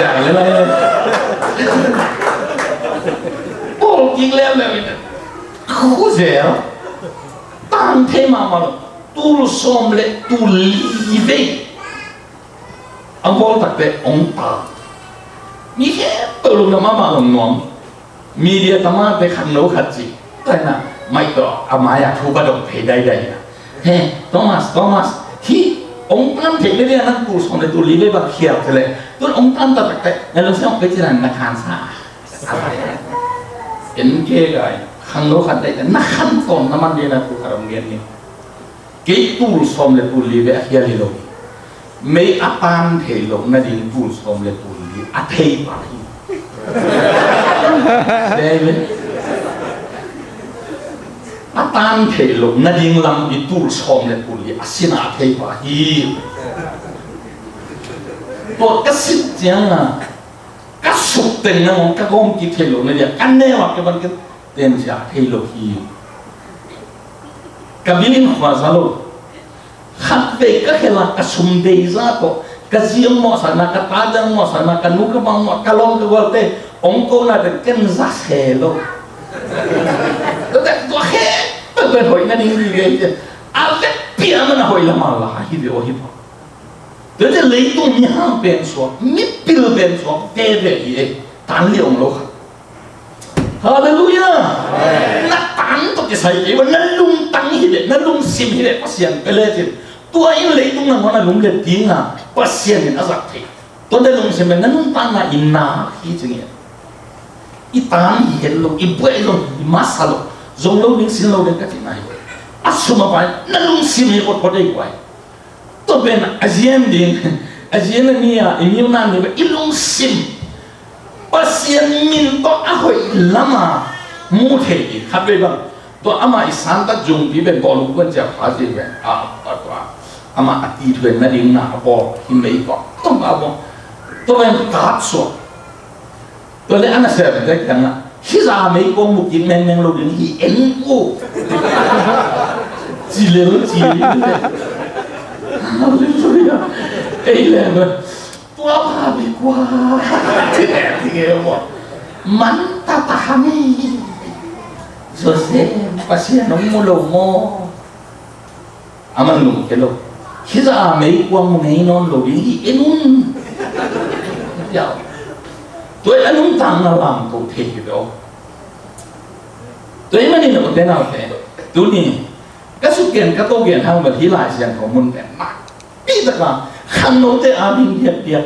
Ya, le, le, le. Pawl kik lem lem in. Khu zel. Tang thei mahmah lo. Tul sawm le tul li vei. A bawl takte ong ta. Mi khempeuh lungdam mahmah lungnuam. Media tamate khat no khat ci. Taina mai tawh a mai-ah thu va dong thei daidai na. He, Thomas, Thomas, hih ong tan theih lel a nang tul sawm le tul li vei bang khial te le. Tun ong tan ta takte na lungsim ong pei ci dan na khan sa. En ke gai khang no khat daidai na khan tawn na man ding na thu khat ong gen ni. Kei tul sawm le tul li ve a khial hi lo hi. Mei a tan thei lo nading tul sawm le tul li a thei pah hi. Sei ve. A tan thei lo nading lampi tul sawm le tul li a sin a thei pah hi. Tua ka sin ciang a ka suk teng na ngong ka gawm kik thei lo nading a ka neu a ka van ka ten sia thei lo hi. Ka bil in khua za lo. Khat vei ka khel a ka sum dei za tawh ka zi ong mawhsakna, ka ta dang mawhsakna, ka nu ka bang mawh, ka lawm ka gualte ong kona te ken za se lo. Tua te tua khe tua hoih na ding hi ve. A vekpi a man a hoih lam a la hi ve aw hi pa. Tua te leitung mihang pen suak, mipil pen suak veve hi e. Tan liang lo kha. Halleluiah. Na tan tawh kisai kei ua, na lungtang hi leh, na lungsim hi leh Pasian pe lecin, tua in leitung nangawn a lum le dinga Pasian in a zat thei. Tua na lungsim le na lungtangna in na hi cingin, i tan hi het lo, i buai lo, i masa lo, zong lo ding sin lo ding ka cihna hi. A sum a pai na lungsim hi photphot ei guai. Tua pen a zian ding, a zian a ni a i miuna ni bang i lungsim Pasian min tawh a hoih lama mu thei ding khat vei bang. Tua ama i santak zungpi pen bawlung kuan cia pha zi pen a, a tua ama a ti thuan na ding na a bawl hi mei tawh tum a bawl. Tua pen kat suak. Tua leh a nasepte kiangah, hih zah meikuang mu kik mengmeng lo ding hi, en uh. Ci lel ci. Halleluiah. Ei leh tua pha bek uh a, ci leh ci nge maw. Man ta ta hang ei. Joseph, Pasian hong mu lo maw? Aman lungkia lo. Hih zah meikuang mu ngei nawn lo ding hi, en un. Tua hi a nuntakna lamto thei hi ve aw. Tua ahih manin u te nau te, tuni ka suk gen, ka to gen hang bel hih Lai Siangtho mun pen nakpi takin khangnote ading diakdiak.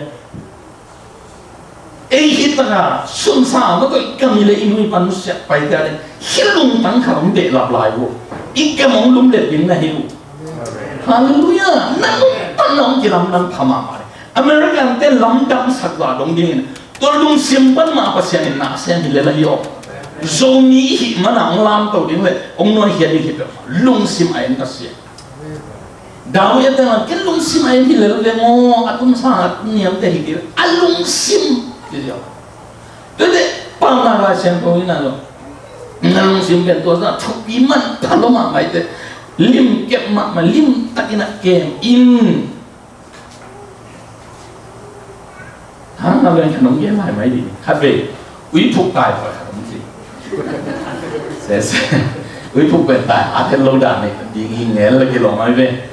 Ei hih taka sunsa mah tawh i kam hi leh i nu i pa nusiat paite a ding hih lungtang khat hong behlap lai uh. I kam hong lumlet ding na hi uh. Halleluiah. Na lungtang na hong kilamdang pha mahmah leh Americante lamdangsak zah dong dingin tua lungsim pan mah Pasian in na sem hi leh la hi aw. Zomi i hih mana hong lamto ding leh hong nuaikhia ding hi peuhmah. Lungsim a en ka sia. David a tengah, ken lungsim a en hi lel veng aw, a tumsa a niamte hi kei, a lungsim. Tuate, Paunak Lai Siangtho in a lo. Na lungsim pen tua zah thupi manpha lo mahmah hi teh. Lim kep mahmah, lim takin a kem in. Hang a veng khat hong gen lai mai ding. Khat vei, uiphuk tai pawi khat hong ci. Sese. Uiphuk pen tai hat het lo dan nei ding hi ngel la kilawm mai ve.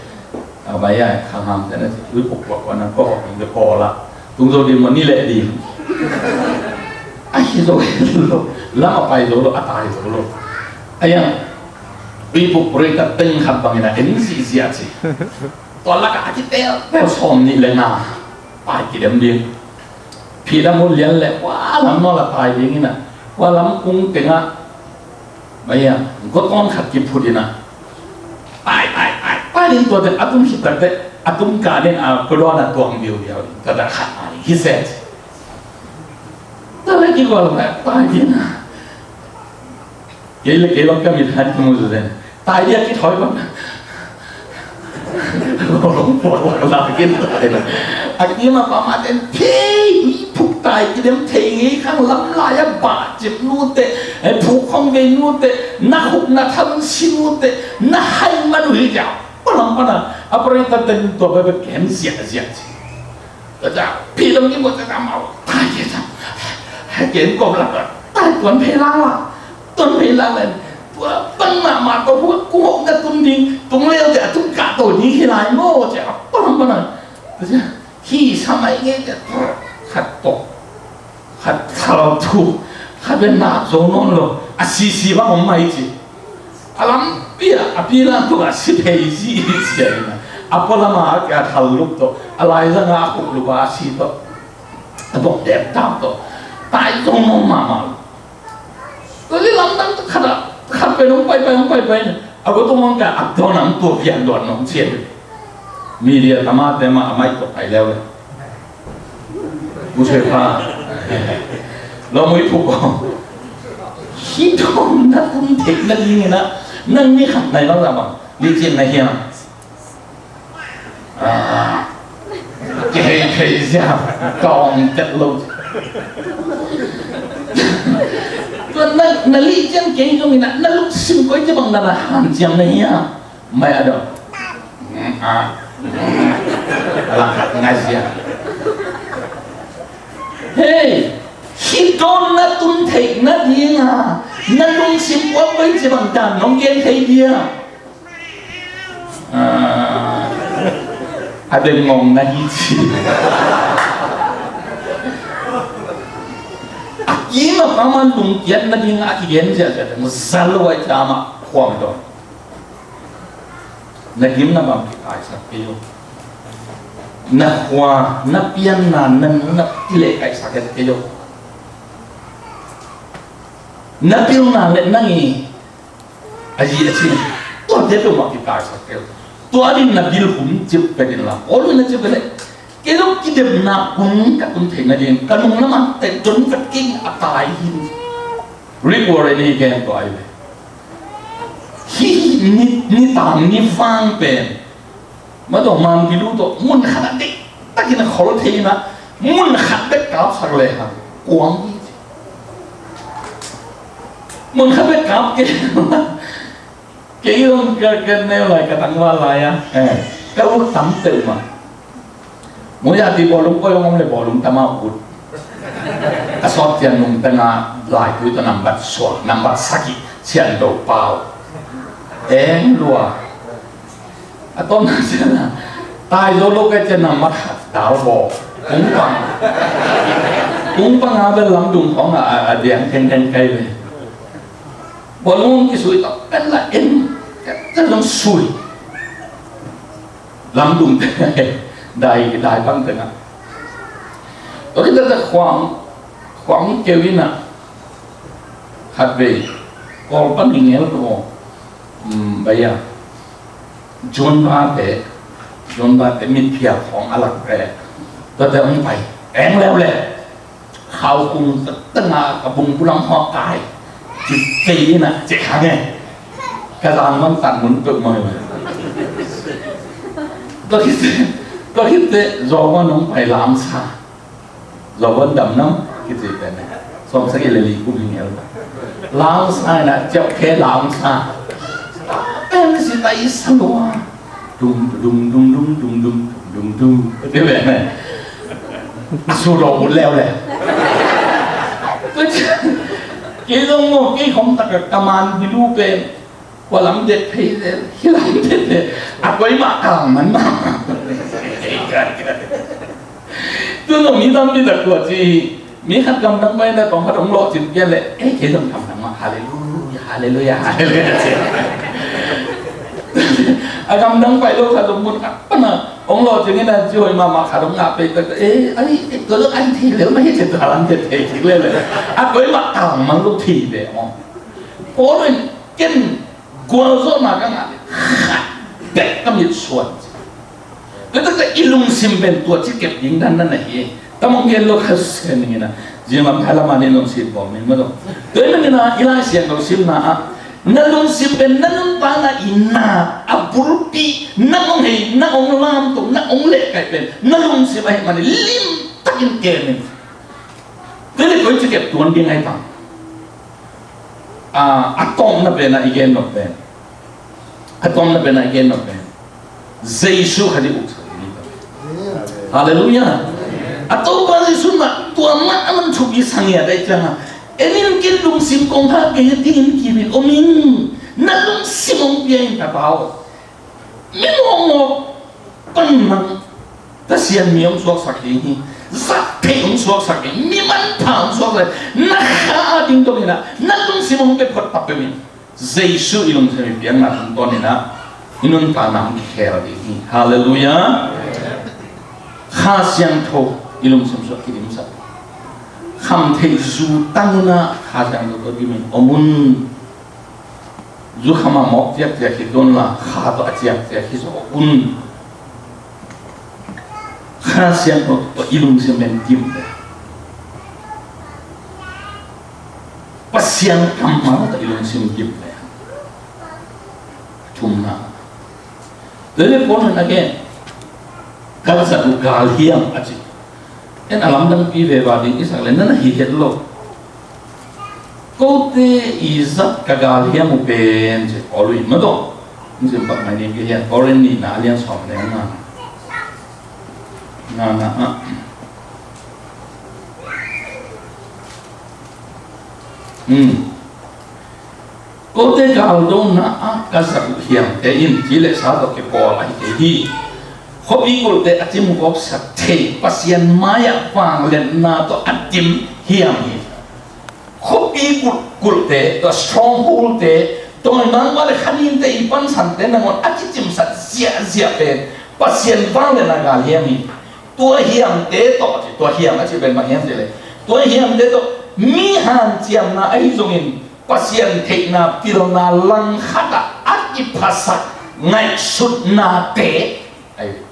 A bai a, khang ham te na ci. Uiphuk kua kua na ko hok ding ko la. Tung zo ding maw ni leh ding. A hi zo lo. Lam a pai zo lo, a tai zo lo. A ya. Uiphuk puri ta teng khat bangin a en zihziah ci. Tua lakah a kitel tel sawm nih le nga pai kidem ding. Phih lam hun lian leh hua lam nawl a tai ding in a, hua lam kung tengah mai a gotawn khat kiphut in a, tai tai tai tai ding. Tua teng a tum khit tak teh a tum kah ding a gotawn a tuang viau viau ding. Tua teh khat a ding hi se. Tua leh kigual leh tai ding a. Kei le kei bang ka mit han ka mu zu zen. Tai dia kithawi bang. Lawlawng puak lak lak in tai na. A kim a pam a ten phei, uiphuk tai kidem thei ngei khang, lam lai a bacip nute, eh, phuk khong vei nute, na khuk na tham si nute, na hai man uh hi dia. Palam pana, a pari ta ten tua bebe kem zia zia ci. Tua ta, phih lam kimu ta ta mau, tai dia ta. Kem kop lak, tai tuan phei lang la. Tuan phei lang len. Tua bang mahmah tua hu, kung hok na tum ding, tung leu te a tung kah to ding hi lai maw, ci a palam pana. Tua ci a, hi sa mai nge te, khat to. Khat thal thu, khat ve nak zo nawn lo, a sisi bang om mai ci. A lampi ah, a pi lam tuk ah si phei zi ci a ina. A pualam ah a kia thal lup to, a laizang ah a khuk lup ah a si to. A bok dep tam to. Tai zo nawn mahmah lo. Tua li lamdang khat ah, khat pen hong paipai, hong paipai. A ko tung hong ka, a dawn ang tua pian dawn nong cian. Media tamate mah a mai tua pai leu le. Pu Sui Pha. Lo mui phu ko. Hi dawn na tum thei na ding ina. Nang ni khat nai lo la bang. Li cian na hiam. Ah, kei kei sia, kong tet lo. Tua na, na lih ciang kei zong ina, na lungsim koi ci bang na na hanciam na hia. Mai a dong. Ah. Alang khat ngai sia. Hei, hi dawn na tun theih na dinga, na lungsim koi koi ci bang dan nong gen thei dia. Ah, a deng ngong na hi ci. A kim a pam a lungkiat na ding a kigen ziahziah deng za lo ai tama khuam dong. Na gim na bam kikaisak kei uh. Na khua, na pianna, na nu na pi le kaisak et kei uh. Na pilna le nang i a zi a cin, tuate peuhmah kikaisak kei. Tua din na bil hum cip pek in la, Paul in a cip pek leh, kei lo kidemna kung ka tun theih nading, ka nung lamah teh don vet kei a tai hi. Rick Warren i gen tua ai ve. Hi, hi, ni, ni tang ni vang pen. Ma tawh man bilu tawh mun khat a dik takin a khol thei ina, mun khat bek kapsak lehang kuang hi. Mun khat bek kap kei. Kei zong ka, ka neu lai, ka tangval lai a, eh, ka ut tam peuhmah. Mawh a ti bawlung koi hong om le bawlung tam a ut. A sawt ciang nung teng a laipui tawh nambat suak, nambat sagih, Sian Do Pau. Eng lua. A tawpna ciang a tai zo lo kei ciang nambat khat dal baw. Kung pang. Kung pang a bel lamdung khawng a, a, a diang tengteng kei ve. Bawlung kisui tawh pen la en, ka zong sui. Lamdung teng a, dai, dai bang teng a. Tua khit teh khuang, khuang keu in a, khat vei, Kawl pan i ngel tua, um, bai a, Juan bate, Juan bate mitphial khawng a lak ve. Tuate hong pai, eng leuleu. Khau kung tak teng a ka bung bulang hawk kai. Ci kei in a, ci kha nge. Ka zang man tan mun peuh mai mai. Tua khit teh, tua khit teh, Zo van hong pai lamsa. Zo van dam nam, kici pen ne. Sawm sagih le li kum hi ngel. Lamsa in a, ciauh khe lamsa. Pen si tai sa lua. Dum, dum, dum. Ti ve ne. A su lo ut leuleu. Kei zong maw, kei khong tak a ka man di lu pen. Kua lam det phei zel, hi lam det phei. A koi mah kang man mah. Tu zong mi tam di tak tua ci. Mi khat gamdang pai na tawng khat hong lawhcin pian leh, eh, kei zong gamdang mah, hallelujah, hallelujah, hallelujah, ci. A gamdang pai lo khat zong mun khat pan a hong lawhcin in a ci hoih mahmah khat hong ngah pei tak, eh, ai, eh, tua zong ai thei lel mah hi ci, tua lam thei thei kik lel leh. A koi mah kang mang lo thei ve maw. Paul in ken gualzawhna ka ngah leh khat bek ka mit suan ci. Tua taktak i lungsim pen tua ci kep ding dan na na hi. Ka mong gen lo kha sen ning in a, zinglam thai lam a nin lungsim bawm ning maw. Tua hi manin a, i Lai Siangtho simna ah, na lungsim pen na nuntakna i na a bulpi, na hong hei, na hong lamto, na hong lehkaih pen na lungsim ahih manin limtakin kem in. Tua leh koi ci kep tuan ding ahi tam. A, a tawpna pen a i gen nop pen. A tawpna pen a i gen nop pen. Jesu khat i uksak ding. Halleluiah. A Topa Jesu mah tua mah a man thupi sa ngiat ahih ciangin. En in, ken lungsim kong hak kei hi, dingin kim in om in. Na lungsim hong pia in, ka pa aw. Mi mawkmawk pan mang Pasian mi hong suaksak ding hi. Zat theih hong suaksak ding, mi manpha hong suaksak ding. Na kha a ding dong in a, na lungsim hong pia phot tak peuh in. Jesu i lungsim i piakna tungtawn in a, i nuntakna hong kikhel ding hi. Halleluiah. Kha Siangtho i lungsim sungah kidimsak. Khamtheih zu tang in a, Kha Siangtho tawh dim in om un. Zu kham a mawk ciakciak hi tuan la, kha tawh a ciakciak hi zaw un. Kha Siangtho tawh i lungsim pen dim le, Pasian kammal tawh i lungsim dim le. Thumna. Tua leh Paul in a gen, ka zat uh gal hiam a ci. En a lamdangpi veva ding i sak leh na na hi het lo. Kote i zat ka gal hiam uh pen ci Paul in maw. Hong sim pak mai ning kei hian Korin nihna a lian sawm le nga. Nga na ah. Hmm. Kote galdona ah ka zat uh hiamte in ci le sa tawh kipawl ahi kei hi. Khuapi kulhte a cimgawpsak thei, Pasian mai-ah vangliatna tawh a dim hiam hi. Khuapi kulh, kulhte, tua strongholdte, tawimangpa le khaninte i pansante nangawn a kicimsak ziahziah pen Pasian vangliatna gal hiam hi. Tua hiamte tawh, tua hiam a cih pen bang hiam cih leh, tua hiamte tawh mi hanciamna ahi zongin Pasian theihna pilna langkhatah a kiphasak ngaihsutnate ahi.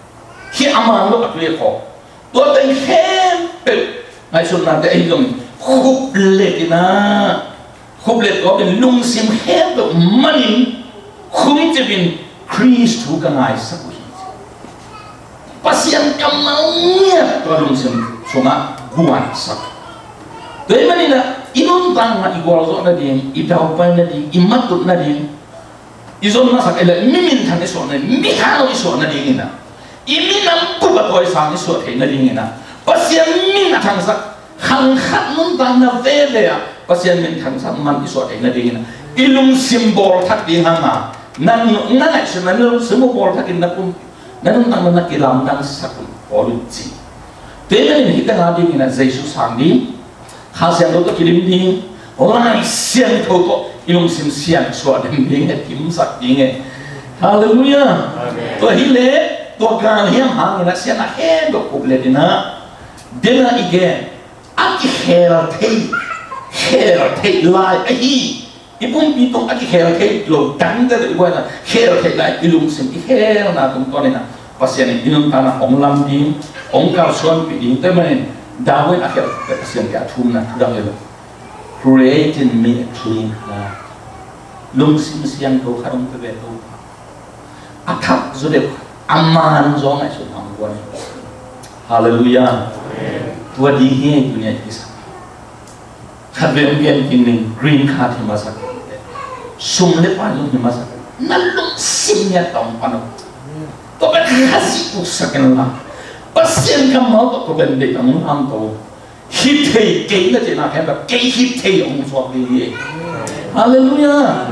Hi a man lo a tui a khawh. Tua teng khempeuh ngaihsutnate ahi zongin khuplet in a, khuplet gawpin lungsim khempeuh manin khumcipin Khrist thu ka ngaisak uh hi. Pasian kammal ngiat tua lungsim sungah guansak. Tua ahih manin ah, i nuntakna i gualzawh nading, i daupai nading, i matut nading, i zon masak i leh mi minthang i suah nading, mi kha lo i suah nading in ah, i minam kup a tawisang i suah theih nading in ah, Pasian min a thangsak, khang khat nuntakna veve ah Pasian min thangsak man i suah theih nading in ah, i lungsim bawl thak ding hang a, na, na ngaihsutna, na lungsim uh bawl thak in na pum, na nuntakna na kilamdangsak uh bawl uh ci. Tua ahih manin hih teng a ding in ah Jesu sang ding, Kha Siangtho tawh kidim ding, Lai Siangtho tawh i lungsim siangsuah dem ding e, kimsak ding e. Halleluiah. Amen. Tua hi leh, tua galhiam hangin ah siang a hen tawh kup let in ah, den a i gen, a kikhel thei, khel theih lai ahi, i pumpi tung a kikhel thei lo dangte tawh i buaina khel theih lai, i lungsim i khelna tungtawn in ah Pasian in i nuntakna hong lam ding, hong kalsuanpih ding. Tua ahih manin David a khial Pasian kiang a thumna thu dang hi lo. Create in me a clean heart. Lungsim siangtho khat hong pia ve Topa. A thak zaw deuh, a man zaw ngaihsutna hong guan hi. Halleluiah. Tua ding hi ei tuni a i kisam. Khatvei hong gen kik ning, green card hi masa kei, sum le pai zong hi masa kei, na lungsim ngiat tawh hong pan uh. Tua pen Khazih uksak in la, Pasian kammal tawh tua pen deih tawh hong lamto. Hi thei kei na cihna khempeuh kei hi thei hong suak ding hi. Halleluiah.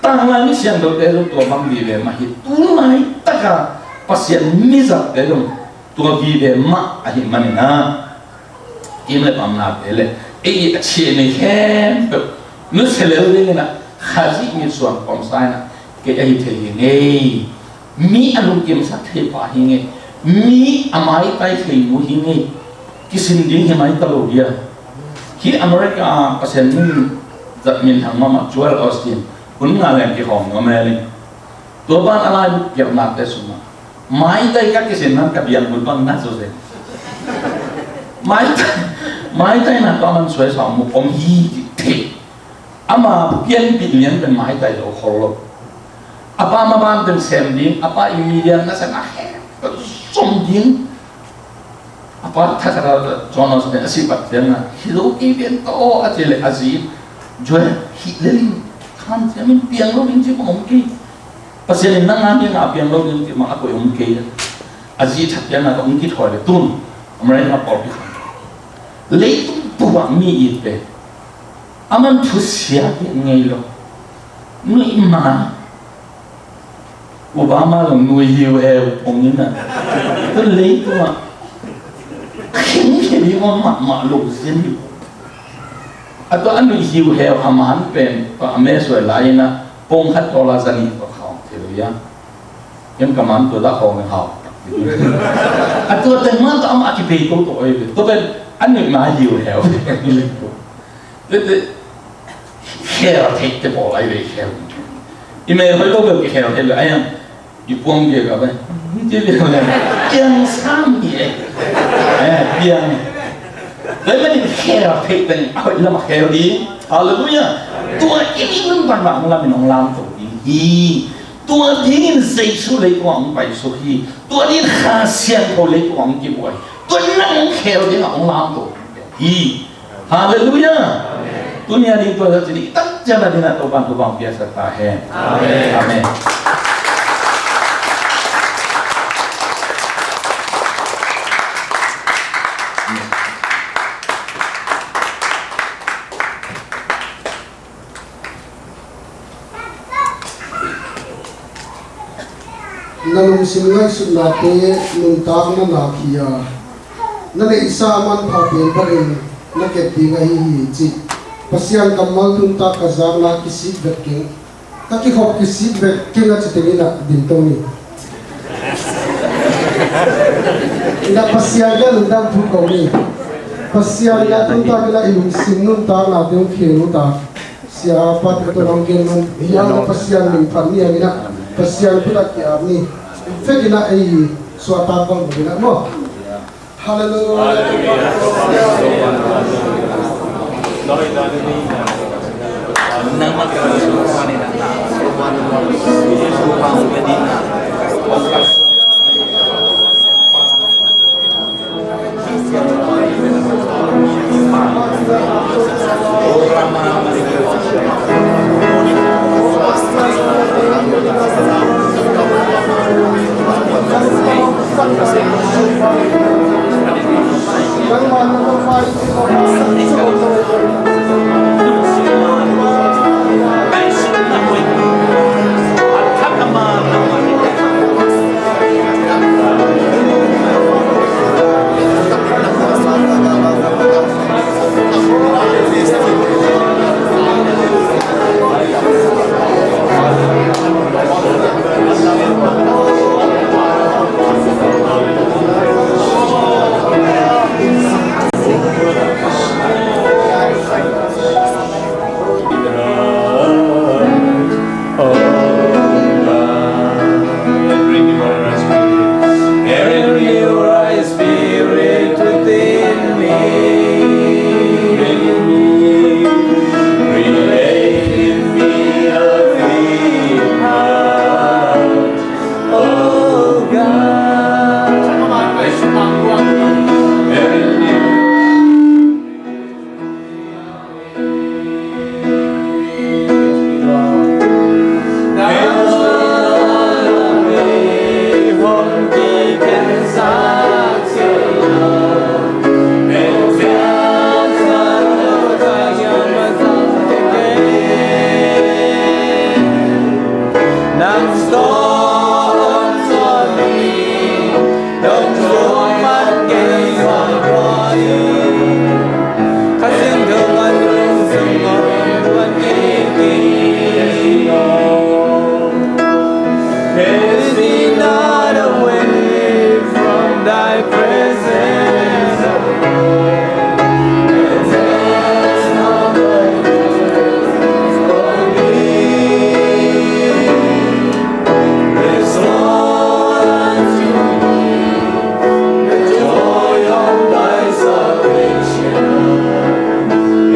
Tanglai mi siangthote zong tua bang vive mah hi. Tu laitak a Pasian mizatte zong tua vive mah ahih manin ah, kim le pamnate le ei a ciah nei khempeuh nusia lel ding in ah, Khazih mitsuan pawmsa in ah, kei ahi thei hi ngei, mi a lungkimsak thei pa hi ngei, mi a maitai thei nu hi ngei, kisin ding hi mai ta lo dia. Hih America a Pasian min zat minthang mahmah Joel Osteen, hun nga leng kikhawm nuam e ling. Tua ban a laibu piaknate sungah, maitai ka kisin nan ka biakbul bang na zo zen. Maitai, maitai na tua man suai sa mu om hi ti thei. Ama pianpih lian pen maitai zo khol lo. A pa maban pen sem ding, a pa i mi lian na sem a he zom ding. A pa thakhat a John Osteen a si pat ciangin, hi lo kei pian ta aw a ci leh a zi, Joel, hih lel in, khan ciangin piang lo ding ci bang om kei. Pasian in nang a ding a piang lo ding ci bang a koih om kei. A zi thak ciangin a hong kithawi leh tun America pawlpi khan, leitung bup ah mi it pen a man thusia kik ngei lo. Nuih ma Obama zong nui hiu heu pong in a, tua leitung ah khengkhia ding om mahmah lo zin hi. A tua a nuih hiu heu a man pen tua a me suai lai in a, pong khat tawla zani tua khawng thei lo ia. Ken ka man tua dah khawng hau. A tua teng man tua amah a kipei toto oi ve. Tua pen a nuih ma hiu heu. Tete, khel theih te pawl ai ve khel. I mel hoih lo bel kikhel theih lo ai ang. I puang bia ka ve. Ti bia ve. Piang sam hi e. Eh, piang. Tua manin khel theih teng a hoih lam a khel ding. Halleluiah. Tua in i nuntakna hong lam in hong lamto ding hi. Tua dingin Jesu leitung ah hong paisuk hi. Tua dingin Kha Siangtho leitung ah hong kibuai. Tua nang hong khel ding ah hong lamto ding hi. Halleluiah. Tuni a ding tua zat cin i tak ciang a ding a Topa'n tua bang piaksak ta hen. Amen. Amen. Na lungsim ngaihsutnate nuntakna nak hi a, na neihsa a manpha pen bangin na kep ding ahi hi, cih Pasian kammal tuntak ka zakna kisik vet keng. Ka kikhop kisik vet keng a ci teng in a dim to ni. In a Pasian ka lungdam thu ko ni. Pasian ka tuntak in a i lungsim nuntaknate hong khel uh ta. Sia a pat ka tawh hong gen man, hi a Pasian min phat ni a, min a Pasian khut a ki-ap ni. Fek in a ei suahtak bang min a maw. Halleluiah. Spirit within me. Create in me a clean heart, oh God.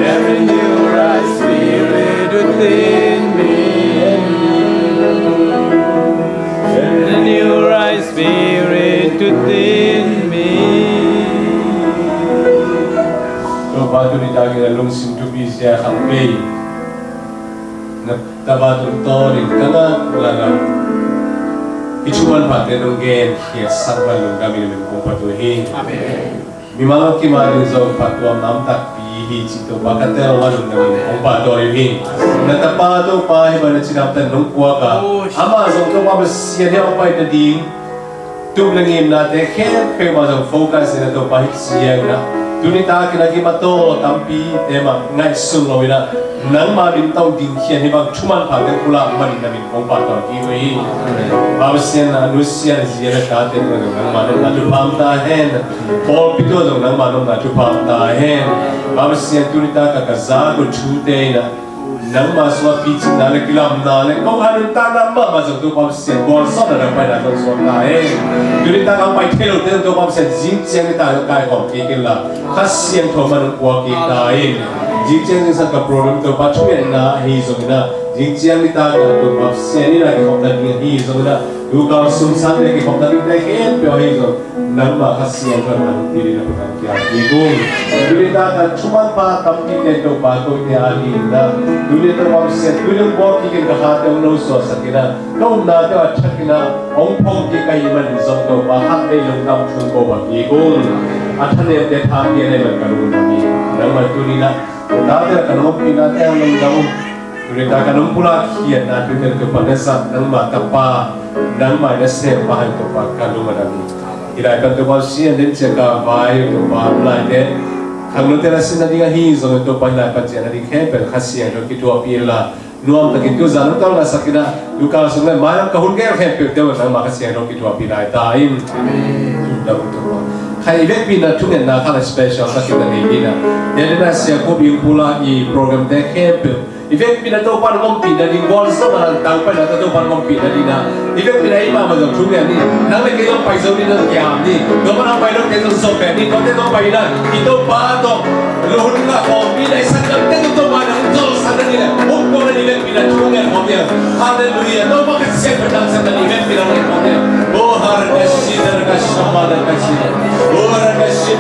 Every new right spirit within me. Every new right spirit within me. Topa, tuni takin a lungsim thupi zia khang pei. Na tapa tungtawnin ka ngak lala i thu manphate nong genkhiatsak bang lungdamin a min kong phat uh hi. Amen. Mimal kimal in zong phattuamna om takpi hi cih Topa ka tel bang lungdamin kong pahtawi uh hi. Na tapa Topa hi bang na cinamtan nong puak a, ama zong Topa Pasian hi a pai ta ding tup le ngimnate khempeuh mah zong focus in a Topa hi ciangin a, tuni takin a gim a tawl tampite mah ngaihsun lo in a, nangma min tawh dingkhiat hi bang thu manphate pulak manin na min kong pahtawi kik uh hi. Pa Pasian, a nusia a zi a tate tungah zong nangma nopna thupha om ta hen. Pawlpi tungah zong nangma nopna thupha om ta hen. Pa Pasian, tuni tak a ka zak uh thute in a, nangma sungah picingna le kilamna le kong han nuntakna mahmah zong Topa Pasian, gualzawhna dang paina zong suak ta hen. Tuni tak a pai thei lote zong Topa Pasian, zing ciang nitak zong kaikhawm kik inla, Kha Siangtho mah nong puak kik ta in. Zing ciang zingsang ka problem Topa thungetna ahi zongin a, zing ciang nitak a Topa Pasian in a kikhopna ding ahi zongin a, tukal sung sangte kikhopna dingte khempeuh ahi zong, nangma Kha Siangtho in hong pia ding a, Topa hong pia ding ung. Tuni tak a thu manpha tampite Topa kote a ding in a, tuni Topa Pasian, tuni hong bawl kik in ka khate hong nosuahsak in a, ka upnate a thak in a, hong phong kik ahih manin zong Topa, khat vei lungdam thu hong ko bang kik ung. A thanemte thapiakna ahih manin ka lungdam hi. Nangma tuni in a, tate ka nong ompihna teng lungdam ung. Tuni tak a nong pulak khiatna thute Topa na zat, nangma tapa, nangma na sempa hi Topa, ka lung a dam hi. Hih lai pan Topa Pasian, den ciang ka vai Topa, laite khangnote na sin nading ahi zongin Topa, hih lai pan ciang nading khempeuh Kha Siangtho kithuahpih inla, nuamtakin tu zan hong tawlngasak in a, tukal sung le mailam ka hun gel khempeuh te uh nangma Kha Siangtho kithuahpih lai ta in. Amen. Lungdam ung Topa. Kha i vekpi in a thungetna khat a special takin na nei ding in a, den ciang sia khup i hong pulak i programte khempeuh i vekpi in a Topa nong ompih nading, gualzawhna nangma tang paina Topa nong ompih nading in a, i vekpi in a eimah mah zong thungen ni. Nang le kei zong pai zo ni, nang kiam ni. Topa nang pai lo kei zong zong pen ni. Tuate zong pai in a, i Topa tawh hun ngah khawm ni, na i sanggamte tawh Topa nang zolsak nading le hong ko nading i vekpi in a thungen khawm ni. Halleluiah. Topa Kha Siangtho nang zat nading i vekpi in a hong ko ni. Oh, harakashi, darakashi, madarakashi. Oh, harakashi,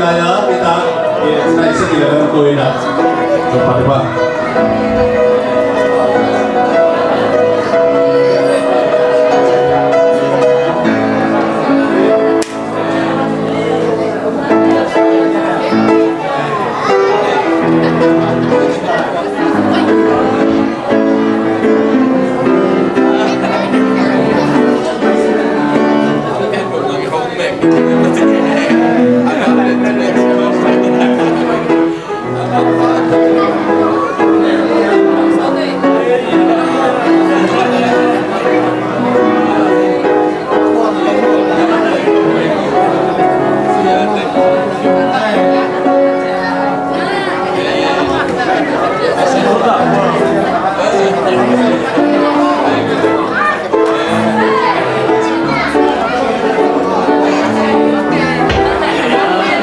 ngai a, mi ta, eh, nai sa ti la ko ina. Ko pa pa.